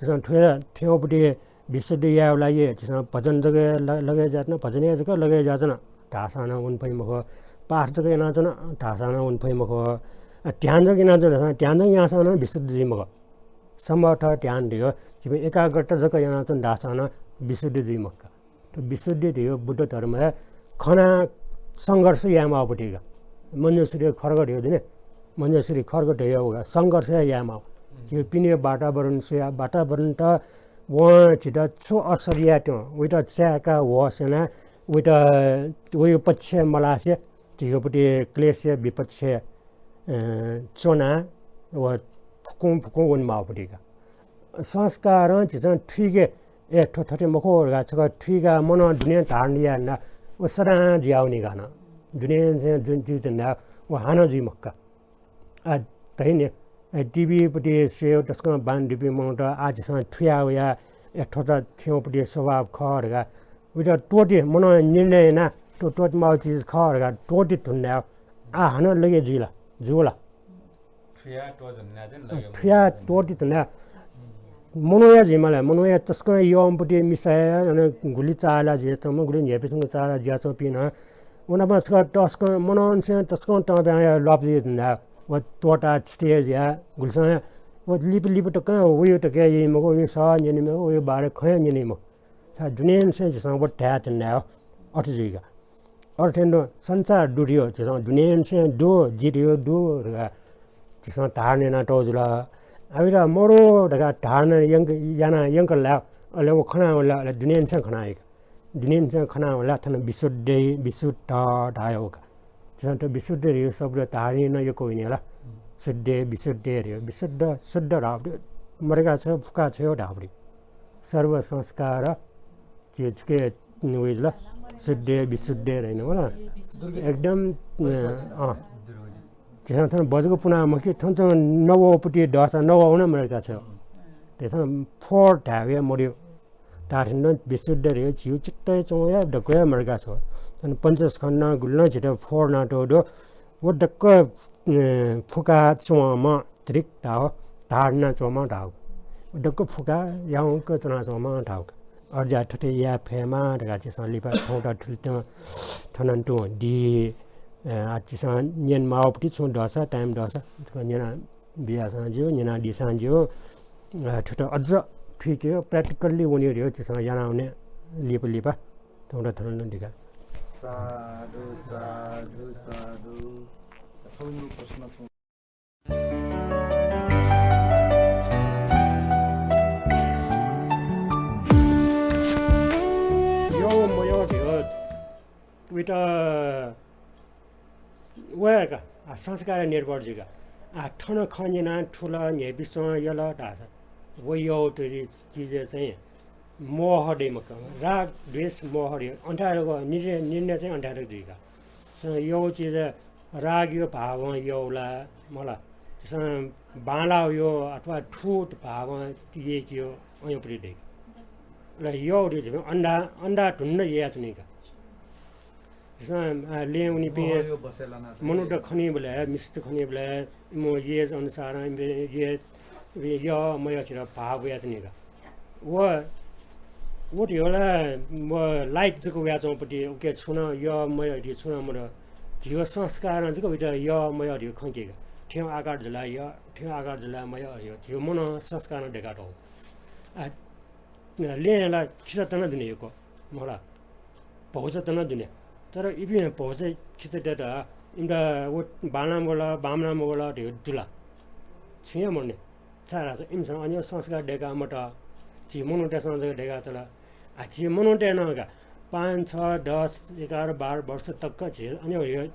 झीसं थ्व थेंवपट्टि विशुद्ध यायेव लागि झीसं भजन जक ल-, लगे जुयाच्वन, भजनय् जक लगे जुयाच्वन धाःसां नं वने फइ मखु। पाठ जक यानाच्वन धाःसां नं वने फइ मखु। अ, ध्यान जक यानाच्वन धाःसां, ध्यान जक याःसां नं विशुद्ध जुइ मखु। समथ ध्यान धयो झीपिं एकाग्रता जक यानाच्वन धाःसां नं विशुद्ध जुइ मखु का। थ्व विशुद्धि धयो बुद्ध धर्मय् खना संघर्ष यायेमाःपट्टि का। मञ्जुश्री खड्ग धयो दुने, मञ्जुश्री खड्ग धयो व का, संघर्ष यायेमाः। झीयो पिनेयो वातावरण स्वया, वातावरणत वं झीत छु असर यायेत्यं, वइत चाय्‌का होश याना, वइत वयो पक्षय् मलासे झीयोपट्टि क्लेशय् विपक्षय् अ, च्वना व फुकुं फुकुं वनेमाःपट्टि का। संस्कारं झीसं थुइके, ए, थ्व थथे मखु धकाः छकः थुइकाः मनं दुने धारण याना, व सदां जुयावनी का न। दुनेंनिसें जुन जुइ धुन धाः, व हानं जुइ मखु का। आ, धइने, ए, TV पट्टि स्वयेव तसकं बांलाःपिं मनूत आः झीसं थुया वया, ए, थ्व त थेंवपट्टि स्वभाव खः धकाः, वइत त्वःति, मनं निर्णय याना, थ्व त्वःतिमाःगु चिज खः धकाः त्वःति धुन धाः, आ, हानं लगे जुइ ला? जू ला? थुया त्वःति धुन धाः चाहिँ लगे थुया त्वःति धुन धाः। मनूया जुइमाल, मनूया तसकं यःम्ह पट्टि मिसाया, अन गुलि चाःहिला जुयाच्वंम्ह, गुलि न्ह्याइपुसे च्वंम्ह चाःहिला जुयाच्वंपिं नं। व नाप छकः तसकं मनंनिसें तसकं तंप्यां ल्वापु जुइ धुन धाः। व त्वःता छुटे जुया, गुलिसं व लिपा लिपा तकं वयो तकं यइ मखु, वयो सः न्यनी मखु, वयो बारे खँ न्यनी मखु। छाय् दुनेंनिसें झीसं व धाये धुन धाः, अथे जुइ का। अथे थें तुं संसार दु धयो, झीसं दुनेंनिसें दु, जि धयो दु धकाः झीसं धारण यानातःगु जुल। आ, वइत मरु धकाः धारण यंक, याना यंकल ला, अले व खना वल ला, अले दुनेंनिसें खना वइ का। दुनेंनिसें खना वल ला, थन विशुद्ध, विशुद्ध धाःगु का। झीसं थ्व विशुद्ध धयो शब्द धारण याना यक्व वइने ला। शुद्ध, विशुद्ध धयो, विशुद्ध, शुद्ध धाःपट्टि, मदय्‌का छ्वयेव, फुका छ्वयेव धाःपट्टि। सर्व संस्कार झी छुके वइ जुल, शुद्ध विशुद्ध धइन होला। एकदम, अँ, अँ। झीसं थन बज्रको पुना मखु कि, थन चाहिँ नवःपट्टि दःसा नवः नं मदय्‌का छ्वयेव। थन फोहोर धायेव मदयो। धात्थें तुं विशुद्ध धयो झीयो चित्तय् च्वंगु हे दक्व हे मदय्‌का छ्वयेव। थन पञ्चस्कन्धं गुलिं झीत फोहोर यानातःगु दु। व दक्व, अ, फुका च्वंम्ह धृक धाःगु, धारण याना च्वंम्ह धाःगु। दक्व फुका याउँक च्वना च्वंम्ह धाःगु। अज्याः थथे याये फयेमा धकाः झीसं लिपा थौंत थुलितं थनं तुं दी, अ, आ, झीसं न्यने माःगु पति छुं दःसा, time दःसा, थुक न्यना बियासां ज्यू, न्यनादिसां ज्यू, अ, थुत अझ थुइके practically वने रे झीसं याना वने लिपा लिपा थौंत थनं तुं दिका। साधु, साधु, साधु। थौंगु प्रश्न छुं यः मयः धयो, उइत वय्‌क, आ, संस्कार निर्भर जुइक। आ, थन खँ न्यना थुल, न्ह्यइपुसे च्वं यल धाःसा, व यःगु चिजय् चाहिँ मोह दइ मखु। राग, द्वेष, मोह दइ। अन्धार निर्णय, निर्णय चाहिँ अन्धार जुइक। स-, यःगु चिजय् रागयो भावं यःगु ला, मला। स-, बांलाःयो अथवा थूत भावं यःकियो अयंपति दइ। ल, यःगु दइ झीपिं अन्धा, अन्धाधुन्ध ययाच्वनीगु। झीसं, अ, लँय् वनीपिं मनूत खनीबलय्, मिस्त खनीबलय्, इमिगु age अनुसारं, इमिगु age, यः मयः झीत भाव वयाच्वनीगु। व, व धयो ला, व light जक वयाच्वंपति, उके छुं नं यः मयः धयो छुं नं मदु। झीगु संस्कारं जक उइत यः मयः धयो खंकीगु। थें आकार जुल यः, थें आकार जुल मयः धयो। झीगु मनं संस्कारं दय्‌कातःगु। आ, लँय् ला खिचा तना दुने यक्व, मला। भौचा तना दुने। तर इपिं भौचा खिचातय्‌त इमित व बांलाः मवल, बांमलाः मवल धयो जुल। छुं हे मदुने। छाय्‌धाःसा इमिसं अन संस्कार दय्‌का मत। झी मनूतय्‌सं जक दय्‌का तल। आ, झी मनूतय् नं का, पाँच, छ, दस, एघार, बाह्र वर्ष तक झी अन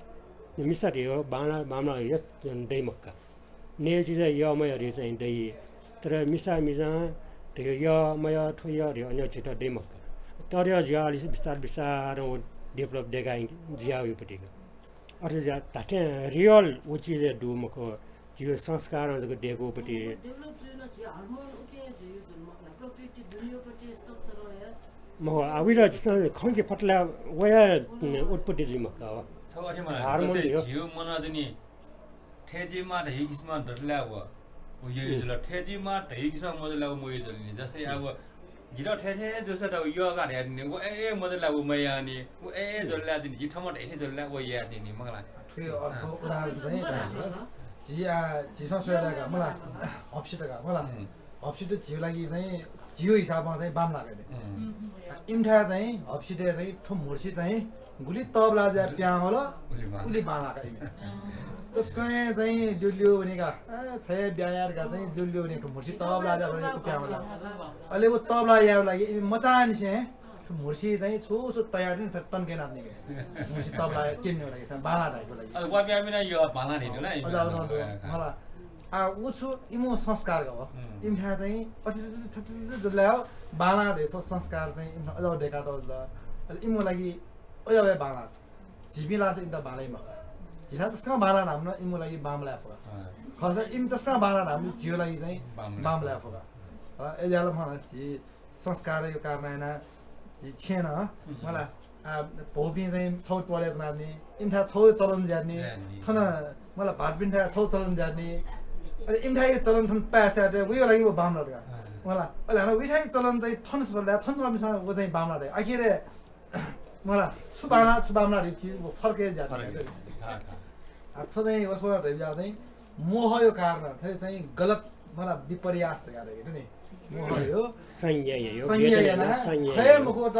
मिसा धयो, बांलाः, बांमलाः धयो दइ मखु का। नयेगु चिजय् यः मयः धयो चाहिँ दइ। तर मिसा मिजं धयो यः मयः, थ्व यः धयो अन झीत दइ मखु का। तर जुयाः अलिसे बिस्तार बिस्तारं व develop दय्‌का जुयाः वइपतिक। अथे जुयाः धात्थें real व चिजय् दु मखु, झीगु संस्कारं जक दय्‌कूपति। Develop जुइन झी hormone उके जुइ जुन मखु ला, प्रकृति दुनियापति structure हे। मखु, आ, उइत झीसं खंके फत ला वया उत्पत्ति जुइ मखु का। छगू अथे मला, hormone जस्तै हो। झीगु मनं जुनि थथे जुइमाः धइगु किसिमं दत ला व, व यः जुल। थथे जुइमाः धइगु किसिमं मजुल ला व मयः जुल नि। जस्तै अब जितः थथे थथे जूसा त व यः का धयादिनि। व ए, ए मजुल ला व मयः नि। व ए, ए जुल ला दिनि। जि थःम्हं थथे जुल ला व यः दिनि, मखु ला। थ्व अ, थ्व उदाहरण चाहिँ झी, आ, झीसं स्वये लाय् का, मला, हप्सित का, मला। हप्सित झीगु लागि चाहिँ झीगु हिसाबं चाहिँ बांमलाः का नि। इमिथाय् चाहिँ हप्सितय् चाहिँ थ्व म्हुर्सी चाहिँ गुलि तःबलाः जुयाः पिहां वल, उलि बांमलाः का इमि। तसकं चाहिँ ल्यूल्यू वनी का, आ, छय् ब्याहा याये धकाः चाहिँ ल्यूल्यू वनी का, म्हुर्सी तःबलाः जुयाः वनी का पिहां वल। अले व तःबलाः यायेगु लागि इमि मचांनिसें थ्व म्हुर्सी चाहिँ छु छु तयार नि, थ्व तनके यानातनी का। म्हुर्सी तःबलाः क्यनेगु लागि, बांमलाः धायेगु लागि। अले वा ब्याहा बिना यः बांमलाः धाइ ला, अ, अ, अ, अ। मला। आ, व छु इमिगु संस्कार का व। इमिथाय् चाहिँ अथे अथे जुल ला बांमलाः धइगु संस्कार चाहिँ इमिथाय् अज्याःगु दय्‌कातःगु जुल। अले इमिगु लागि अज्याःगु बांमलाः। झीपिं लाःसा इमित बांमलाइ मखु का। झीथाय् तसकं बांमलाः धाःम्ह नं इमिगु लागि बांमलाये फु का। खःसा इमि तसकं बांमलाः धाःम्ह झीगु लागि चाहिँ बांमलाये फु का। अ, अज्याःगु ला मखु ला, झी संस्कारया कारणं यानाः झी छेँनं, मला, आ, भौपिं चाहिँ छगू टोलय् च्वनातनी, इमिथाय् छगू चलन जुयातनी, थन, मला, भाःतपिन्थाय् छगू चलन जुयातनी। अले इमिथाय् चलन थन पाय्‌साय्‌तय् वइगु लागि व बांमलाः का। मला, अले हानं उइथाय् चलन चाहिँ थन सुबला, थन च्वंपिन्सं व चाहिँ बांमलाः का। आखिरय्, मला, छु बांमलाः, छु बांमलाः धइगु चिज व फरक हे जुयातनी। आ, थ्व चाहिँ वसपोला धइगु चाहिँ मोहया कारणं थथे चाहिँ गलत, मला, विपर्यास धकाः धइगु नि। मोहया संयम, संयम यानाः खये मखुत,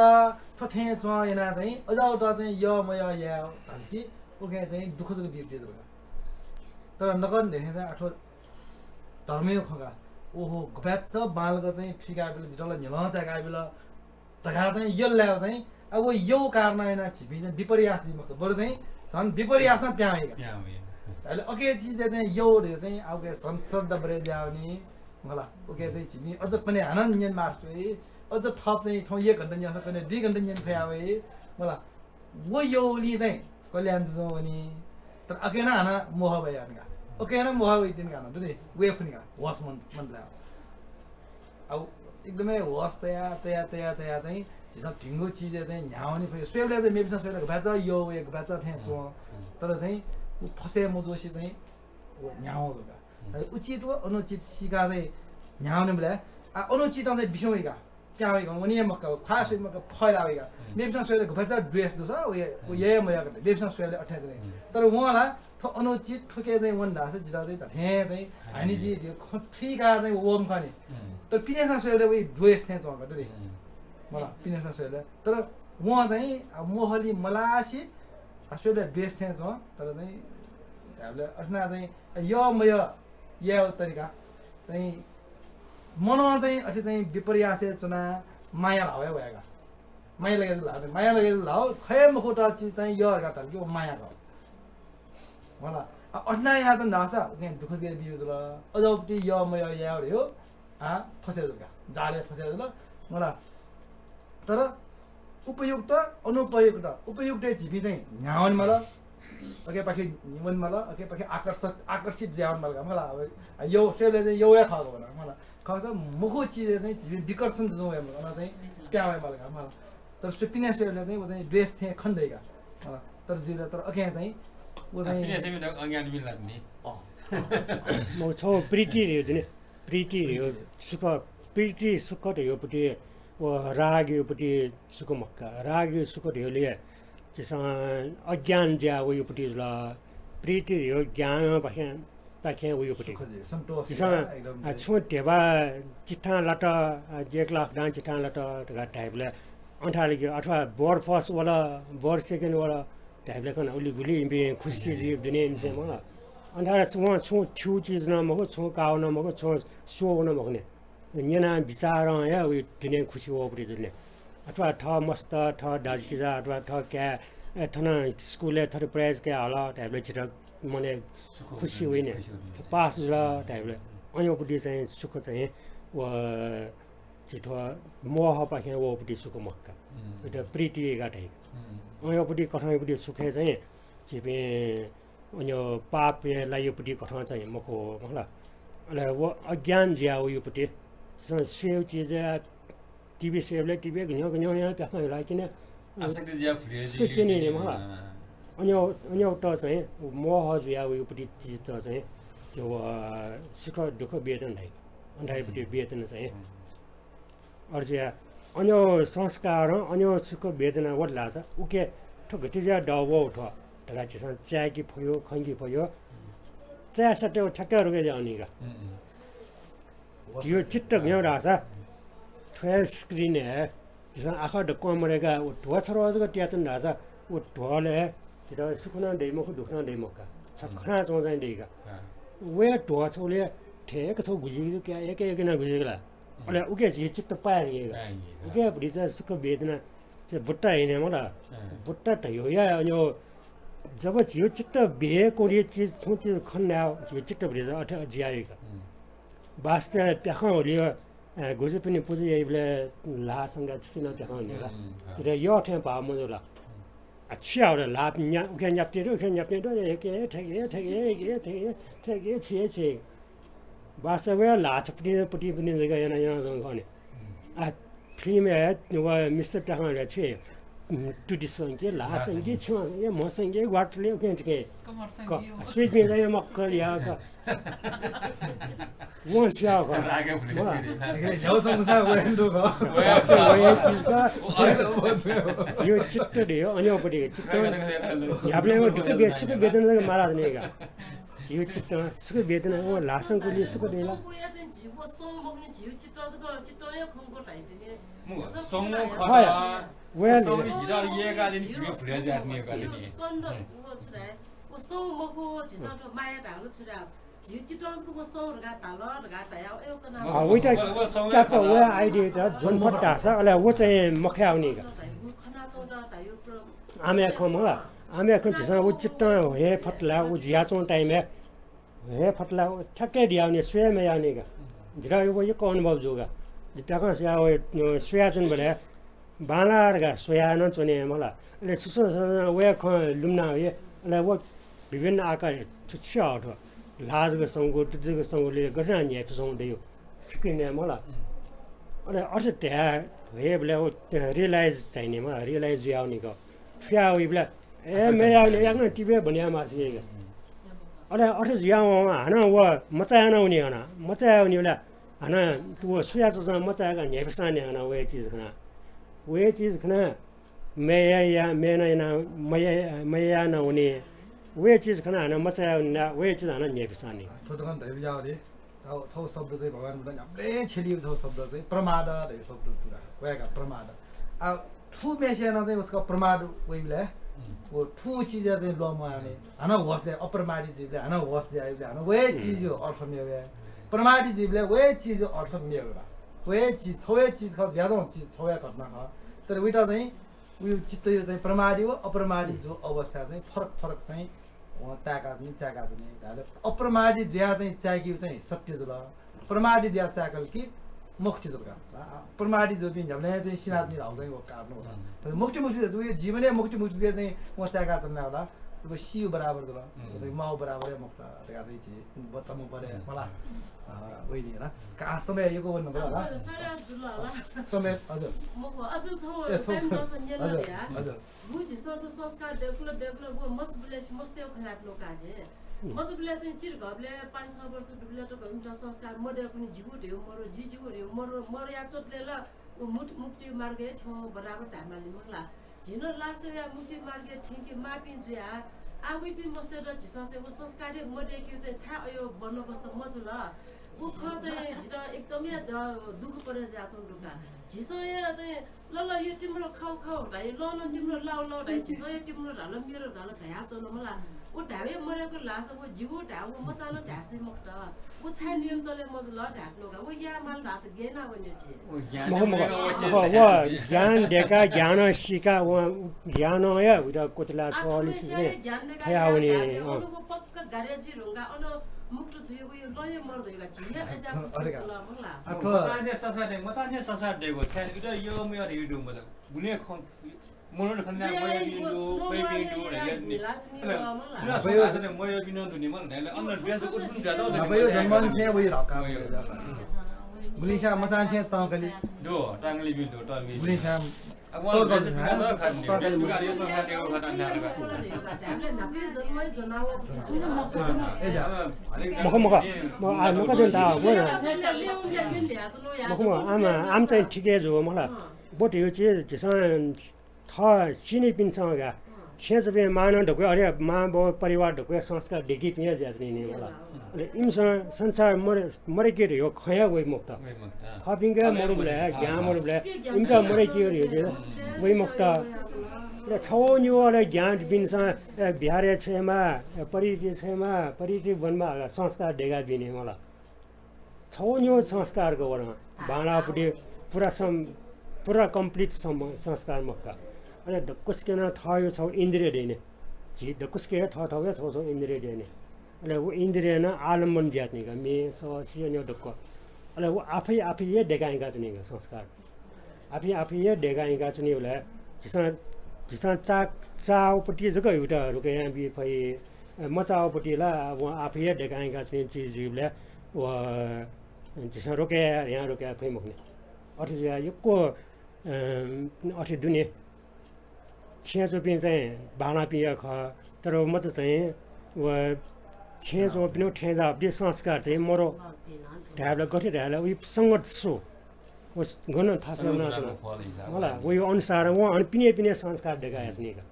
थ्व थें च्वं यानाः चाहिँ अज्याःगुत चाहिँ यः मयः याये धाल कि उके चाहिँ दुःख जक बियातःगु जुल का। तर नकतिनि चाहिँ आ थ्व धर्मया खँ का। ओहो, गपाय्‌चा बांलाक चाहिँ थुइकाबिल, जितः ला न्ह्यलं चाय्‌काबिल धकाः चाहिँ यल लायेगु चाहिँ, अब व यःगु कारणं यानाः झीपिं चाहिँ विपर्यास जुइ मखु, बरु चाहिँ झन विपर्यासं पिहां वइ का। अले अके चिजय् चाहिँ यःगु धइगु चाहिँ अब उके झन श्रद्धा बढे जुयावनी, मला। उके चाहिँ झीपिं अझ कन्हय् हानं न्यने मास्ति वइ, अझ थप चाहिँ थौं एक घण्टा न्यंसा कन्हय् दुई घण्टा न्यने फया वइ, मला। व यःगुलिं चाहिँ कल्याण जुजुं वनी। तर अके नं हानं मोह वइ का। अके नं मोह वइतिनि का, हानं दु नि, वये फुनि का, होस मन्त, मन्त लाय्। अब एकदमै होस तया, तया, तया, तया चाहिँ झीसं भिंगु चिजय् चाहिँ न्ह्यावनी फइ। स्वयेबलय् चाहिँ मेपिसं स्वयेबलय् गपाय्‌चा यः वइ, गपाय्‌चा थें च्वं। तर चाहिँ व फसय् मजूसे चाहिँ व न्ह्यावं का। उचित व अनुचित सीकाः चाहिँ न्ह्यावनीबलय्, आ, अनुचितं चाहिँ बिस्युं वइ का। प्यां वइगु वनी हे मखु का, ख्वाः स्वइ मखु का, फय् लाः वइगु का। मेपिसं स्वयेबलय् गपाचा dress दु सा, व हे, व हे मयः का, मेपिसं स्वयेबलय् अथे चाहिँ। तर वं ला थ्व अनुचित थुके चाहिँ वन धाःसा जितः चाहिँ धात्थें चाहिँ हानि जुइ, खँ थुइकाः चाहिँ वःम्ह खः नि। तर पिनेसं स्वयेबलय् वइ dress थें च्वं का दु नि। मला, पिनेसं स्वयेबलय्। तर वं चाहिँ, आ, मोहलि मलासे, आ, स्वयेबलय् dress थें च्वं, तर चाहिँ, धायेबलय् अथे यानाः चाहिँ, आ, यः मयः यायेगु तरिका चाहिँ, मनं चाहिँ अथे चाहिँ विपर्यासय् च्वनाः माया ल्हाः हे वया का। माया लगे जुल ल्हाः, माया लगे जुल ल्हाः, खः हे मखुत चिज चाहिँ यः धकाः धाल कि व माया खः। मला, आ, अथे यानाच्वन धाःसा उकिं दुःख जुइ बिउ जुल। अज्याःगुपट्टि यः मयः यायेगु धइगु, आ, फसय् जुल का, जालय् फसय् जुल। मला, तर उपयुक्त, अनुपयुक्त, उपयुक्त झीपिं चाहिँ न्ह्याः वने माल, अकेपाखे वने माल, अकेपाखे आकर्षक, आकर्षित जुया वने माल का, मला। अब यः, स्वयेबलय् चाहिँ यः हे खः का, मला। खःसा मखु चिजय् चाहिँ झीपिं विकर्षण जुजुं वये माल, अन चाहिँ प्यां वये माल का, मला। तर स्वयेबलय् चाहिँ व चाहिँ dress थें खने दइ का, मला। तर जुइ ला, तर अकिं चाहिँ व चाहिँ पिनेसं अज्ञान मिला नि। अँ। म छौ प्रीति रे दु नि। प्रीति धयो सुख, प्रीति सुख धयोपट्टि, व राग योपट्टि सुख मखु का। राग यो सुख धयोले झीसं अज्ञान जुया वयोपट्टि जुल। प्रीति धयो ज्ञान पाखें, पाखें वयोपट्टि। सुख जे, सन्तोष झीसं, या, एकदम आ, छुं धेबा चिट्ठां लात, आ, एक लाख दां चिट्ठां लात धकाः धायेबलय् अन्थालि कि अथवा वर first वल, वर second वल, धायेबलय् कन उलि गुलि इपिं खुसी जुइ दुने इमिसं मला। अन्थाय् वं छुं थ्यू चिज नं मखु, छुं काव नं मखु, छुं स्वः नं मखु ने। न्यनाः बिचारं हे उइ दुने खुसी वःपट्टि जुल ने। अथवा थः मस्त, थः दाजुकिजा अथवा थः काय्, ए, थन स्कुलय् थथे prize काये हल धायेबलय् झीत मनय् सुख खुसी वइ ने। खुसी वइ। पास जुल धायेबलय् अज्याःगुपट्टि चाहिँ सुख चाहिँ व झी थ्व मोहपाखें वःपट्टि सुख मखु का। उम्। उइत प्रीति का धाइ। उम्। अज्याःगुपट्टि कथंयापट्टि सुखय् चाहिँ झीपिं अज्याःगु पापय् लाइयोपट्टि कथं चाहिँ मखु मला। अले व अज्ञान जुया वयोपट्टि। झीसं स्वयेगु चिजय् TV स्वयेबलय् TV न्ह्यः न्ह्यः न्ह्यः प्याखं हिला किन आसक्ति जुया फुले सुख जुइ नि, नि मला। अँ। अज्याःगु, अज्याःगुत चाहिँ मोह जुया वयोपट्टि चिजत चाहिँ व सुख दुःख वेदना धाइ। अन्थाय्पट्टि उम्। वेदना चाहिँ। उम्। अथे जुया अज्याःगु संस्कारं अज्याःगु सुख वेदना वत धाःसा उके थ्व गथे जुया दः वः थ्व धकाः झीसं चाय्के फयो, खंके फयो। चाये सत्य व ठ्याक्क रुके जुया वनी का। उम्, उम्। झीगु चित्त गय् धाःसा थ्व हे screen हे झीसं आखः दक्वं मदय्काः व ध्वः छरः जक त्याच्वन धाःसा व ध्वलय् झीत सुख नं दइ मखु, दुःख नं दइ मखु का। छ उम्। खनाच्वं चाहिँ दइ का। हाँ। व हे ध्वः छगुलिइ थेक छगू गुजिक जक एक एक यानाः गुजिक ला। अले उके झीगु चित्त पाय् रे का। पाय् रे का। उके भतिचा सुख वेदना चाहिँ बुट्टा हिने मला। अँ। बुट्टा धयो या अज्याःगु जब झीगु चित्त बे कोरी चिज छुं चिज खन धायेगु झीगु चित्त भतिचा अथे जुया वइ का। उम्। वास्तवय् प्याखं हुलियो, अ, गुजुपिनि पुजा याइबलय् ल्हाः संका छिसिनं प्याखं हुलियो ला। उम्, उम्, हाँ। इरे यः थें भाव मजू ला। उम्। आ, छु याः ला, ल्हाः न्या-, उखे न्याप्ति दु, उखे न्याप्ति दु, हे के, ठेके, ठेके, हे के, ठेके, ठेके, छु हे, छु हे। वास्तवय् ल्हाः छपटी, पटी, पटी जक याना, याना जं खने। आ, film हे व मिस्टर प्याखं हे छु हे, तुति संके, ल्हाः संके, छ्यं संके, म्ह संके, ग्वातले, उखें तिखें। कमर संके। क-, स्वीपिं जक मक्क या क-, वं स्याः क। रागे फुले व। तिखें न्ह्याउ संसार वय् दु क। वय्। वय् चिज क। ओ, अरे, ओ, ओ, ओ। यो चित्त दे, अज्याःपट्टि चित्त। न्ह्याबलें व दुःख बे-, सुख वेदना जक माला जने का। यो चित्त, सुख वेदना, व ल्हाः संकुलिइ सुख दइ ला। संकुलिइ चाहिँ झी व सं मखुनि, झीगु चित्त जक, चित्त हे खंगु धाइदिने। मु, सं खला। व या। सं नि झीत येका जनि झीगु फुले जात नि का नि। स्कन्द, व छु धाइ? व सं मखु, झीसं थ्व माया धाल छु धाइ? झीगु चित्त जक व सं धकाः धाल, धकाः धाया, ए, कना। अँ, वइता व, व सं क्या त खला। व idea त जुन फट्टा छ, अले व चाहिँ मखयाउनि का। खना चौध धायु प्र- आमया खँ मखु ला। आमया खँ झीसं व चित्तं हे फतला, व जुयाच्वं time हे, हे फतला, ठ्याक्कै दियावनी, स्वये मयावनी का। जितः व यक्व अनुभव जू का। जि प्याखं स्वया व, अ, स्वयाच्वनीबलय् बांलाः धकाः स्वया नं च्वने हे मला। अले सुसं सुसं वया खँ लुमना हे, अले व विभिन्न आकार छु छु हः थ्व। ल्हाः जक संगु, तुति जक संगुलिइ गथे यानाः न्ह्याइपुसे दइ। Screen हे मला। अले अथे धया हे बलय् व realize धाइनि मला, realize जुयावनी का। थुया वइबलय्, ए, मयावनी, याकनं TV ब्वने याये मास्ति का। अले अथे जुयावं हानं व मचाया नं वनी हानं, मचाया वनीबलय् हानं व सुया चुचां मचाय्क न्ह्यइपुसां न्ह्याः वया चिज खना। वया चिज खना मय् याः, मय् नं याना, मय् याः, मय् याः नं वनी। वया चिज खना हानं मचाय् वनी, वया चिज हानं न्ह्यइपुसां नी। थ्व दकं धयाबिज्याःगु दे। छगू, छगू शब्द चाहिँ भगवान बुद्धं न्ह्याबलें छ्यलीगु छगू शब्द चाहिँ प्रमाद धइगु शब्द पुरा वय्कः प्रमाद। आ, थुम्हेसिनं चाहिँ उसका प्रमाद वइबलय् व थुगु चिजया चाहिँ ल्वःमं याना हानं होश दया, अप्रमादी जुइबलय् हानं होश दयाबलय् हानं वया चिजया अर्थ मेगु। प्रमादी जुइबलय् वया चिजया अर्थ मेगु। वया चिज, छगू हे चिज खः, जुयाच्वंगु चिज छगू हे घटना खः। तर वइत चाहिँ उयो चित्तया चाहिँ प्रमादी व अप्रमादी जूगु अवस्था चाहिँ फरक फरक चाहिँ वं ताय्काच्वनी, चाय्काच्वनी। धाःसा अप्रमादी जुयाः चाहिँ चाय्केगु चाहिँ सत्य जुल। प्रमादी जुयाः चाय्कल कि मोक्ष जुल का। अप्रमादी जूपिं न्ह्याबलें चाहिँ सिनाच्वनी धाःगु चाहिँ व कारण हो। तर मोक्ष मोक्ष जुया चाहिँ वया जीवनय् मोक्ष मोक्ष जुया चाहिँ वं चाय्काच्वना धाःसा व सीगु बराबर जुल। व चाहिँ मःगु बराबर हे मखुत धकाः चाहिँ झी ब-, तमु बलय् मला। अ, वइनि ला। का समय यक्व वने ला। समय, हजुर। मखु, अझ छगू ए, छगू। Time दःसा न्यने हजुर, या। हजुर। गु झीसं थ्व संस्कार दय्‌कल, दय्‌कल, व मचाबलय् मस्तय् खनातःगु का झी। मचाबलय् चाहिँ चिधिगःबलय् पाँच छ वर्ष दुबलय् तक इमित संस्कार मदय्‌कूनि, जिगु धइगु मरु, जि जिगु धइगु मरु, मरु या च्वंतले ला व मुक्ति, मुक्ति मार्गय् थ्यंगु बराबर धायेमाली मखु ला। झी नं last या मुक्ति मार्गय् थ्यंके माःपिं जुया। आः वइपिं मस्तय्त झीसं चाहिँ व संस्कार हे मदय्‌केगु चाहिँ छाय् अय् बन्दोबस्त मजुल? व खँ चाहिँ जितः एकदम हे द-, दुःख परे जुयाच्वंगु दु का। झीसं हे चाहिँ ल, ल, यो तिम्रो खाउ, खाउ धाइ, ल, ल, तिम्रो लाउ, लाउ धाइ, झीसं हे तिम्रो धाल, मेरो धाल धयाच्वन मला। व धाये मदय्‌कल धाःसा व जिगु धाये, व मचां नं धाये सइ मखुत। व छाय् नियम चले मजुल धायेत्यंगु का। व यायेमाल धाःसा गय् याना वने झी? व ज्ञान मखु, मखु, दय्‌काः व मखु, व ज्ञान दय्‌काः ज्ञानं सीकाः व ज्ञानं हे उइत कुतला आत्मविषय छ्वलिसे ज्ञान दय्‌काः थया ज्ञान वने, धाःसा अँ। अन व पक्का गार्या जुइ धुंकाः अन मुक्त जुइगु यो लँय् मरु धइगु झी हे अज्याःगु अरे का। संसार मला। आ, थ्व मचांनिसें संसार दय्, मचांनिसें संसार दय्‌कू, छाय् इदं यःम्ह यः धइगु दु, मतलब, गुलिं खँ, मनूत खँ ल्हाये मयःपिं दु, मयःपिं दु धइगु नि। मयःपिं नं दु नि, मतलब, अन ड्रेस उठुन जात। अब यो जन्मनिसें वइ धकाः। गुलिंस्यां मचांनिसें तंकलि। दु, तंकलिपिं दु, तंकलिपिं। गुलिंस्यां अब उहाँ ड्रेस उठुन जात खः नि, ड्रेस उठुन यो संसार दय्‌कू खः नि। ए जा। मखु, मखु। म, आ, मखु जुन ता, हो ना। मखु, मखु, आम, आम चाहिँ ठिकै जू, मला। बट यो चिज झीसं थः चिनिपिन्सं का। छेँ च्वंपिं मां नं धक्व, अरे, मां बौ परिवार धक्व संस्कार दय्‌कीपिं हे जुयाच्वनी नि मला। अले इमिसं संसार मरे, मदय्‌के धइगु खँ हे वइ मखुत। वइ मखुत। थःपिंके मरुबलय्, ज्ञान मरुबलय्, इमित मदय्‌के धइगु वइ मखुत। अले छगू निगू अले ज्ञानपिन्सं, ए, बिहारय् छ्वयेमाः, ए, परिति छ्वयेमाः, परिति ब्वनेमाः, संस्कार दय्‌काबिनि मला। छगू निगू संस्कार का वं। बांलाःपट्टि पुरा सं-, पुरा complete सं-, संस्कार मखु का। अले दक्वसिके नं थःगु छगू इन्द्रिय दनि। झी दक्वसिके हे थःथःगु हे छगू छगू इन्द्रिय दनि। अले व इन्द्रियं नं आलम्बन जुयाच्वनी का, म्ये, सः, सिया न्यं दक्व। अले व आफै आफै हे दय्‌का यंकाच्वनी का संस्कार। आफै आफै हे दय्‌का यंकाच्वनीबलय् झीसं, झीसं चा-, चाःगुपट्टि जक उइत रोके यानाबी फइ। अ, मचाःगुपट्टि ला वं आफै हे दय्‌का यंकाच्वनीगु चिज जुइबलय् व झीसं रोके याना रोके याये फइ मखुनि। अथे जुयाः यक्व, अ, अथे दुने छेँ च्वंपिं चाहिँ बांलाःपिं हे खः, तर व मचा चाहिँ व छेँ च्वंपिनिगु थेंजाःपट्टि संस्कार चाहिँ मरु धायेबलय् गथे धायेबलय् उइ संगत सु। व गन थासय् वनाच्वन। मला, वइ अनुसार वं अन पिने पिने संस्कार दय्‌का यानाच्वनी का।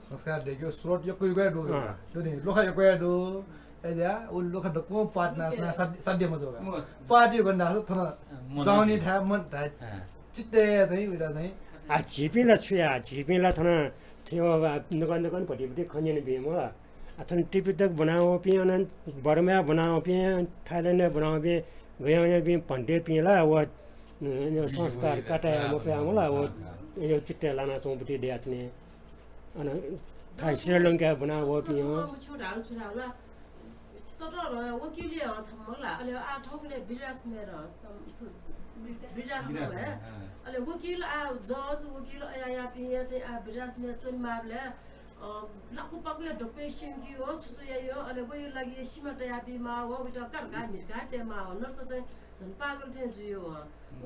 संस्कार दय्‌केगु स्रोत यक्व यक्व हे दु का। अँ। दु नि, लोखा यक्व हे दु। अय्‌जुया व लोखा दक्वं प्वाः तिना, तिना साध्य, साध्य मजू का। मखु। प्वाः तिगु गन धाःसा थन अँ, मन दौनी थाय्, मन थाय्। अँ। चित्तय् चाहिँ, उइत चाहिँ। आ, झीपिं ला छु याये, झीपिं ला थन थ्व, आ, नकन नकन भति भति खँ न्यनापिं मला। आ, थन तिब्बतय् ब्वनावंपिं, अन बर्माय् ब्वनावंपिं, थाइल्याण्डय् ब्वनावंपिं, गय् गय्‌पिं भन्तेपिं ला व, अ, संस्कार काये मफयाः मला, व, अ, चित्तय् लानाच्वंपिं दयाच्वनी। अन थाय् श्रीलंकाय् ब्वनावंपिं, अ। ततःधं वकिल हे छम्ह मला, अले आः थौंकन्हय् वृद्धाश्रमय्, वृद्धाश्रम हे। अले वकिल आः जज, वकिल अज्याःपिं हे चाहिँ आः वृद्धाश्रमय् च्वनेमाःबलय् अ, लाकुपाकुया दक्वं स्यंकी हो, छु छु याइ हो, अले वया लागि सिमा तयाबीमाः हो, वइत का धकाः म्हितका तयेमाः हो, नर्स चाहिँ झन पागल थें जुइ हो। व,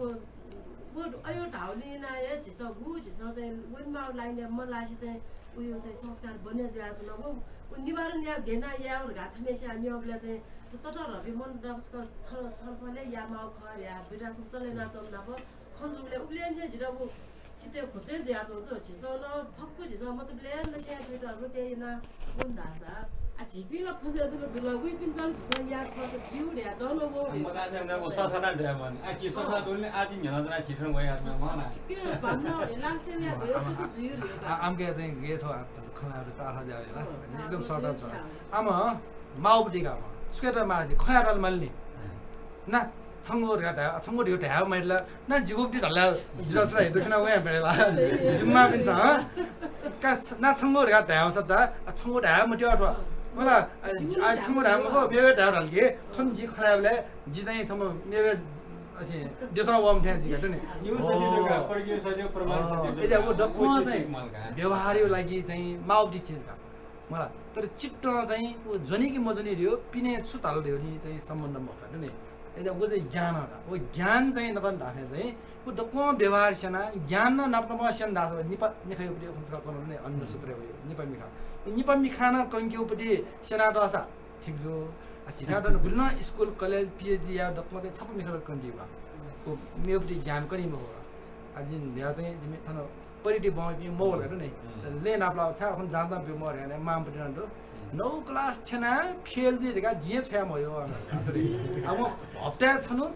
व अय् धाःगुलिं यानाः हे झीत गु झीसं चाहिँ वनेमाःगु लाइनय् मलासे चाहिँ वया चाहिँ संस्कार बने जुयाच्वन। व, व निवारण याये गय् याना याये धकाः छम्हेस्यां न्यंबलय् चाहिँ ततःधंपिं मनूत नाप छकः छ-, छलफलय् यायेमाःगु खः धयाः वृद्धाश्रम चले यानाच्वंगु नाप खँ जूबलय् उबलय् निसें जितः व चित्तय् घुँचय् जुयाच्वंगु। झीसं नं फक्व झीसं मचाबलय् लसिया थ्वयात रोके यानाः वन धाःसा, आ, झीपिं ला फसय् जुल जुल, वइपिन्त ला झीसं याये फःसा ब्यू धयाः दन व। आ, मताः जक व ससना दय्‌वन। आ, झी ससना दुने, आ, झी न्ह्यलं जना झी थन वया च्वना। सिक्क बांलाः, last time या गयो, कति जुयु रे। आ, आमके चाहिँ गे छ, आ, खँ ल्हायेत ताःसा ज्या याना। अँ, एकदम ताःसा short ज्या छ। याना। आम माउपट्टि का आम। सुकेत माला झी खँ ल्हायेत माल नि। ना छंगु धकाः धाये, छंगु धकाः धाये माइला, ना जिगुपट्टि धाल, जितः सुनां हिन्दू थिना वया बेला। जुम्मापिन्सं, हँ? का छ-, ना छंगु धकाः धाये सत्ता, आ, छंगु धाये मत्यो अथवा। मला, आ, आ, छंगु धाये मखु, मेवे धाये धाल कि, थन जि खँ ल्हायेबलय्, जि चाहिँ छम्ह मेवे, असे, देशं वम थें जि का, नि। न्यू सत्य का, परकीय सत्य, प्रमाण सत्य। अँ, एजा व दक्वं चाहिँ व्यवहारयो लागि चाहिँ माउपट्टि चिज का। मला, तर चित्तं चाहिँ व ज्वनी कि मज्वनी रे, पिने छु धाल रे नि चाहिँ सम्बन्ध मखु का, नि। एजा व चाहिँ ज्ञान का। व ज्ञान चाहिँ नकन धाःथें चाहिँ व दक्वं व्यवहार स्यना, ज्ञान नं नाप नाप स्यन धाःसा व निपा मिखायो पट्टि खंस का कन, नि, अन्ध सूत्र वयो, निपा मिखा। व निपा मिखा नं कंक्यु पट्टि स्यना दःसा ठीक जू। आ, झीथाय् दन गुलिं नं स्कुल, कलेज, PhD या दक्वं चाहिँ छपु मिखा कंक्यु बा। व मेउपट्टि ज्ञान कनी मखु। आ, जिं न्ह्यः चाहिँ जिमि थन परिधि बंपिं मवल का दु नि। हम्म। ले नापलाः छाय् अखुन जान्तं ब्यू मवल रे, मामपट्टि नं दु। हम्म। नौ class थ्यना fail जुइ धकाः जिं छ्वया मवयो। अब म हप्ताय् छन्हु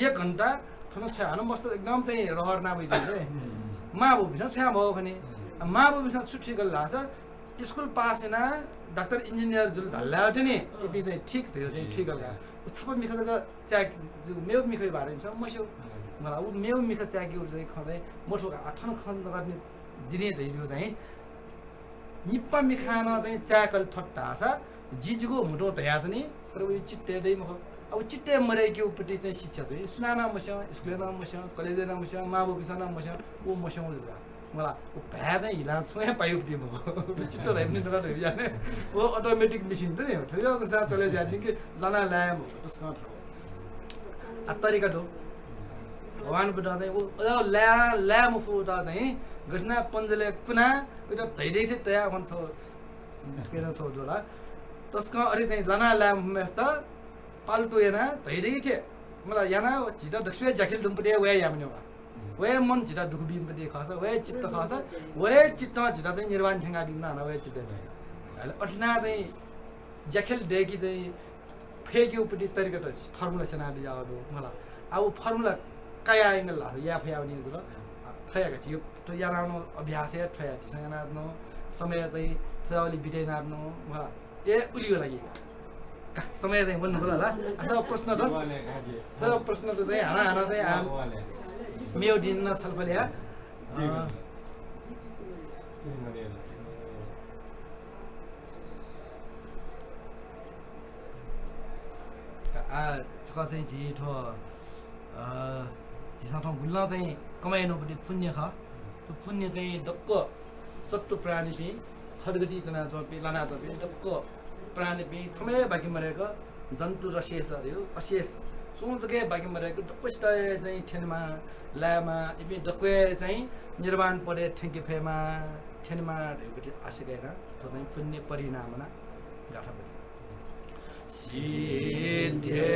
एक घण्टा थन छ्वया, हानं मस्त एकदम चाहिँ रहर नाप वइदिन रे। हम्म। मां बौपिन्सं छ्वया मवः खनी। हम्म। आ, मां बौपिन्सं छु ठीक याल धाःसा स्कुल पास याना डाक्टर इन्जिनियर जुल धाल ला नि, अँ। इपिं चाहिँ ठीक धयो चाहिँ ठीक याल का। उ छपु मिखा जक चाय्, जु-, मेउ मिखायो बारे इमिसं मस्यू। हम्म। मला उ मेउ मिखा चाय्‌केगु चाहिँ खँ चाहिँ मथू का। आ, थन खँ नकतिनि दिने धइगु चाहिँ निपा मिखां नं चाहिँ चाय्‌कल फत धाःसा जि जिगु म्हुतुं धयाच्वनी, तर उ चित्तय् दइ मखु। अब चित्तय् मदय्‌केगु पट्टि चाहिँ शिक्षा चाहिँ सुनां नं मस्यं, स्कुलय् नं मस्यं, कलेजय् नं मस्यं, मां बौपिन्सं नं मस्यं, उ मस्यं जुल का। मला उ भाय् चाहिँ हिलां छुं हे पाइगु पट्टि मखु। चित्त धइपिं नका धइपिं ज्याने। व automatic machine दु नि, थ्व अनुसार चले ज्याने कि लना लाये मखु, तसकं थ्व। आ, तरिका दु। भगवान बुद्ध चाहिँ उ, उ लाये, लाये मफु त चाहिँ गथिना पञ्जलय् कुना, उत धैधै थे तया खन छौ, केन छौ दोला। तसकं अरे चाहिँ लना लाये मफुम्हेसित पाल्टु याना धैधै थे। मला याना झीत दक्वसिबय् ज्याखिल दुम्पट्टि वये यामन्यु का। वहे मन झीत दुःख बीम्ह पट्टि खःसा, वहे चित्त खःसा, वहे चित्तं झीत चाहिँ निर्वाण थ्यंका बीम्ह नं वहे चित्त। अले अथेना चाहिँ ज्याखेल दय्‌के चाहिँ फय्‌केगु पट्टि तरिका त formula स्यना बिज्याःगु दु मला। अब formula कया यंगल ला, या फया नि जुल। फया का झी त याना नं अभ्यास हे थया झीसं याना नं समय चाहिँ थजावली बिते याना नं मला। ए, उलियो लागि का। का, समय चाहिँ वन होला ला। अथवा प्रश्न त? अथवा प्रश्न त चाहिँ हाना हाना चाहिँ आ, मेउ दिन न छलफल या। अ, आ, छकः चाहिँ झी थ्व, अ, झीसं थौं गुलिं नं चाहिँ कमाइ यानागु पुण्य खः। थ्व पुण्य चाहिँ दक्व सत्त्व प्राणीपिं, खड्गति च्वनाच्वंपिं, लानाच्वंपिं दक्व प्राणीपिं छम्ह हे बाकि मदय्‌क, जन्तु रशेष धयो, अशेष सुं जक हे बाकि मदय्‌क दक्वसित हे चाहिँ थ्यनेमा, लायेमा, इपिं दक्व हे चाहिँ निर्वाण पदय् थ्यंके फयेमा, थ्यनेमा धयो गति आशिका याना थ्व चाहिँ पुण्य परिणामना गाथा बने। सिद्धे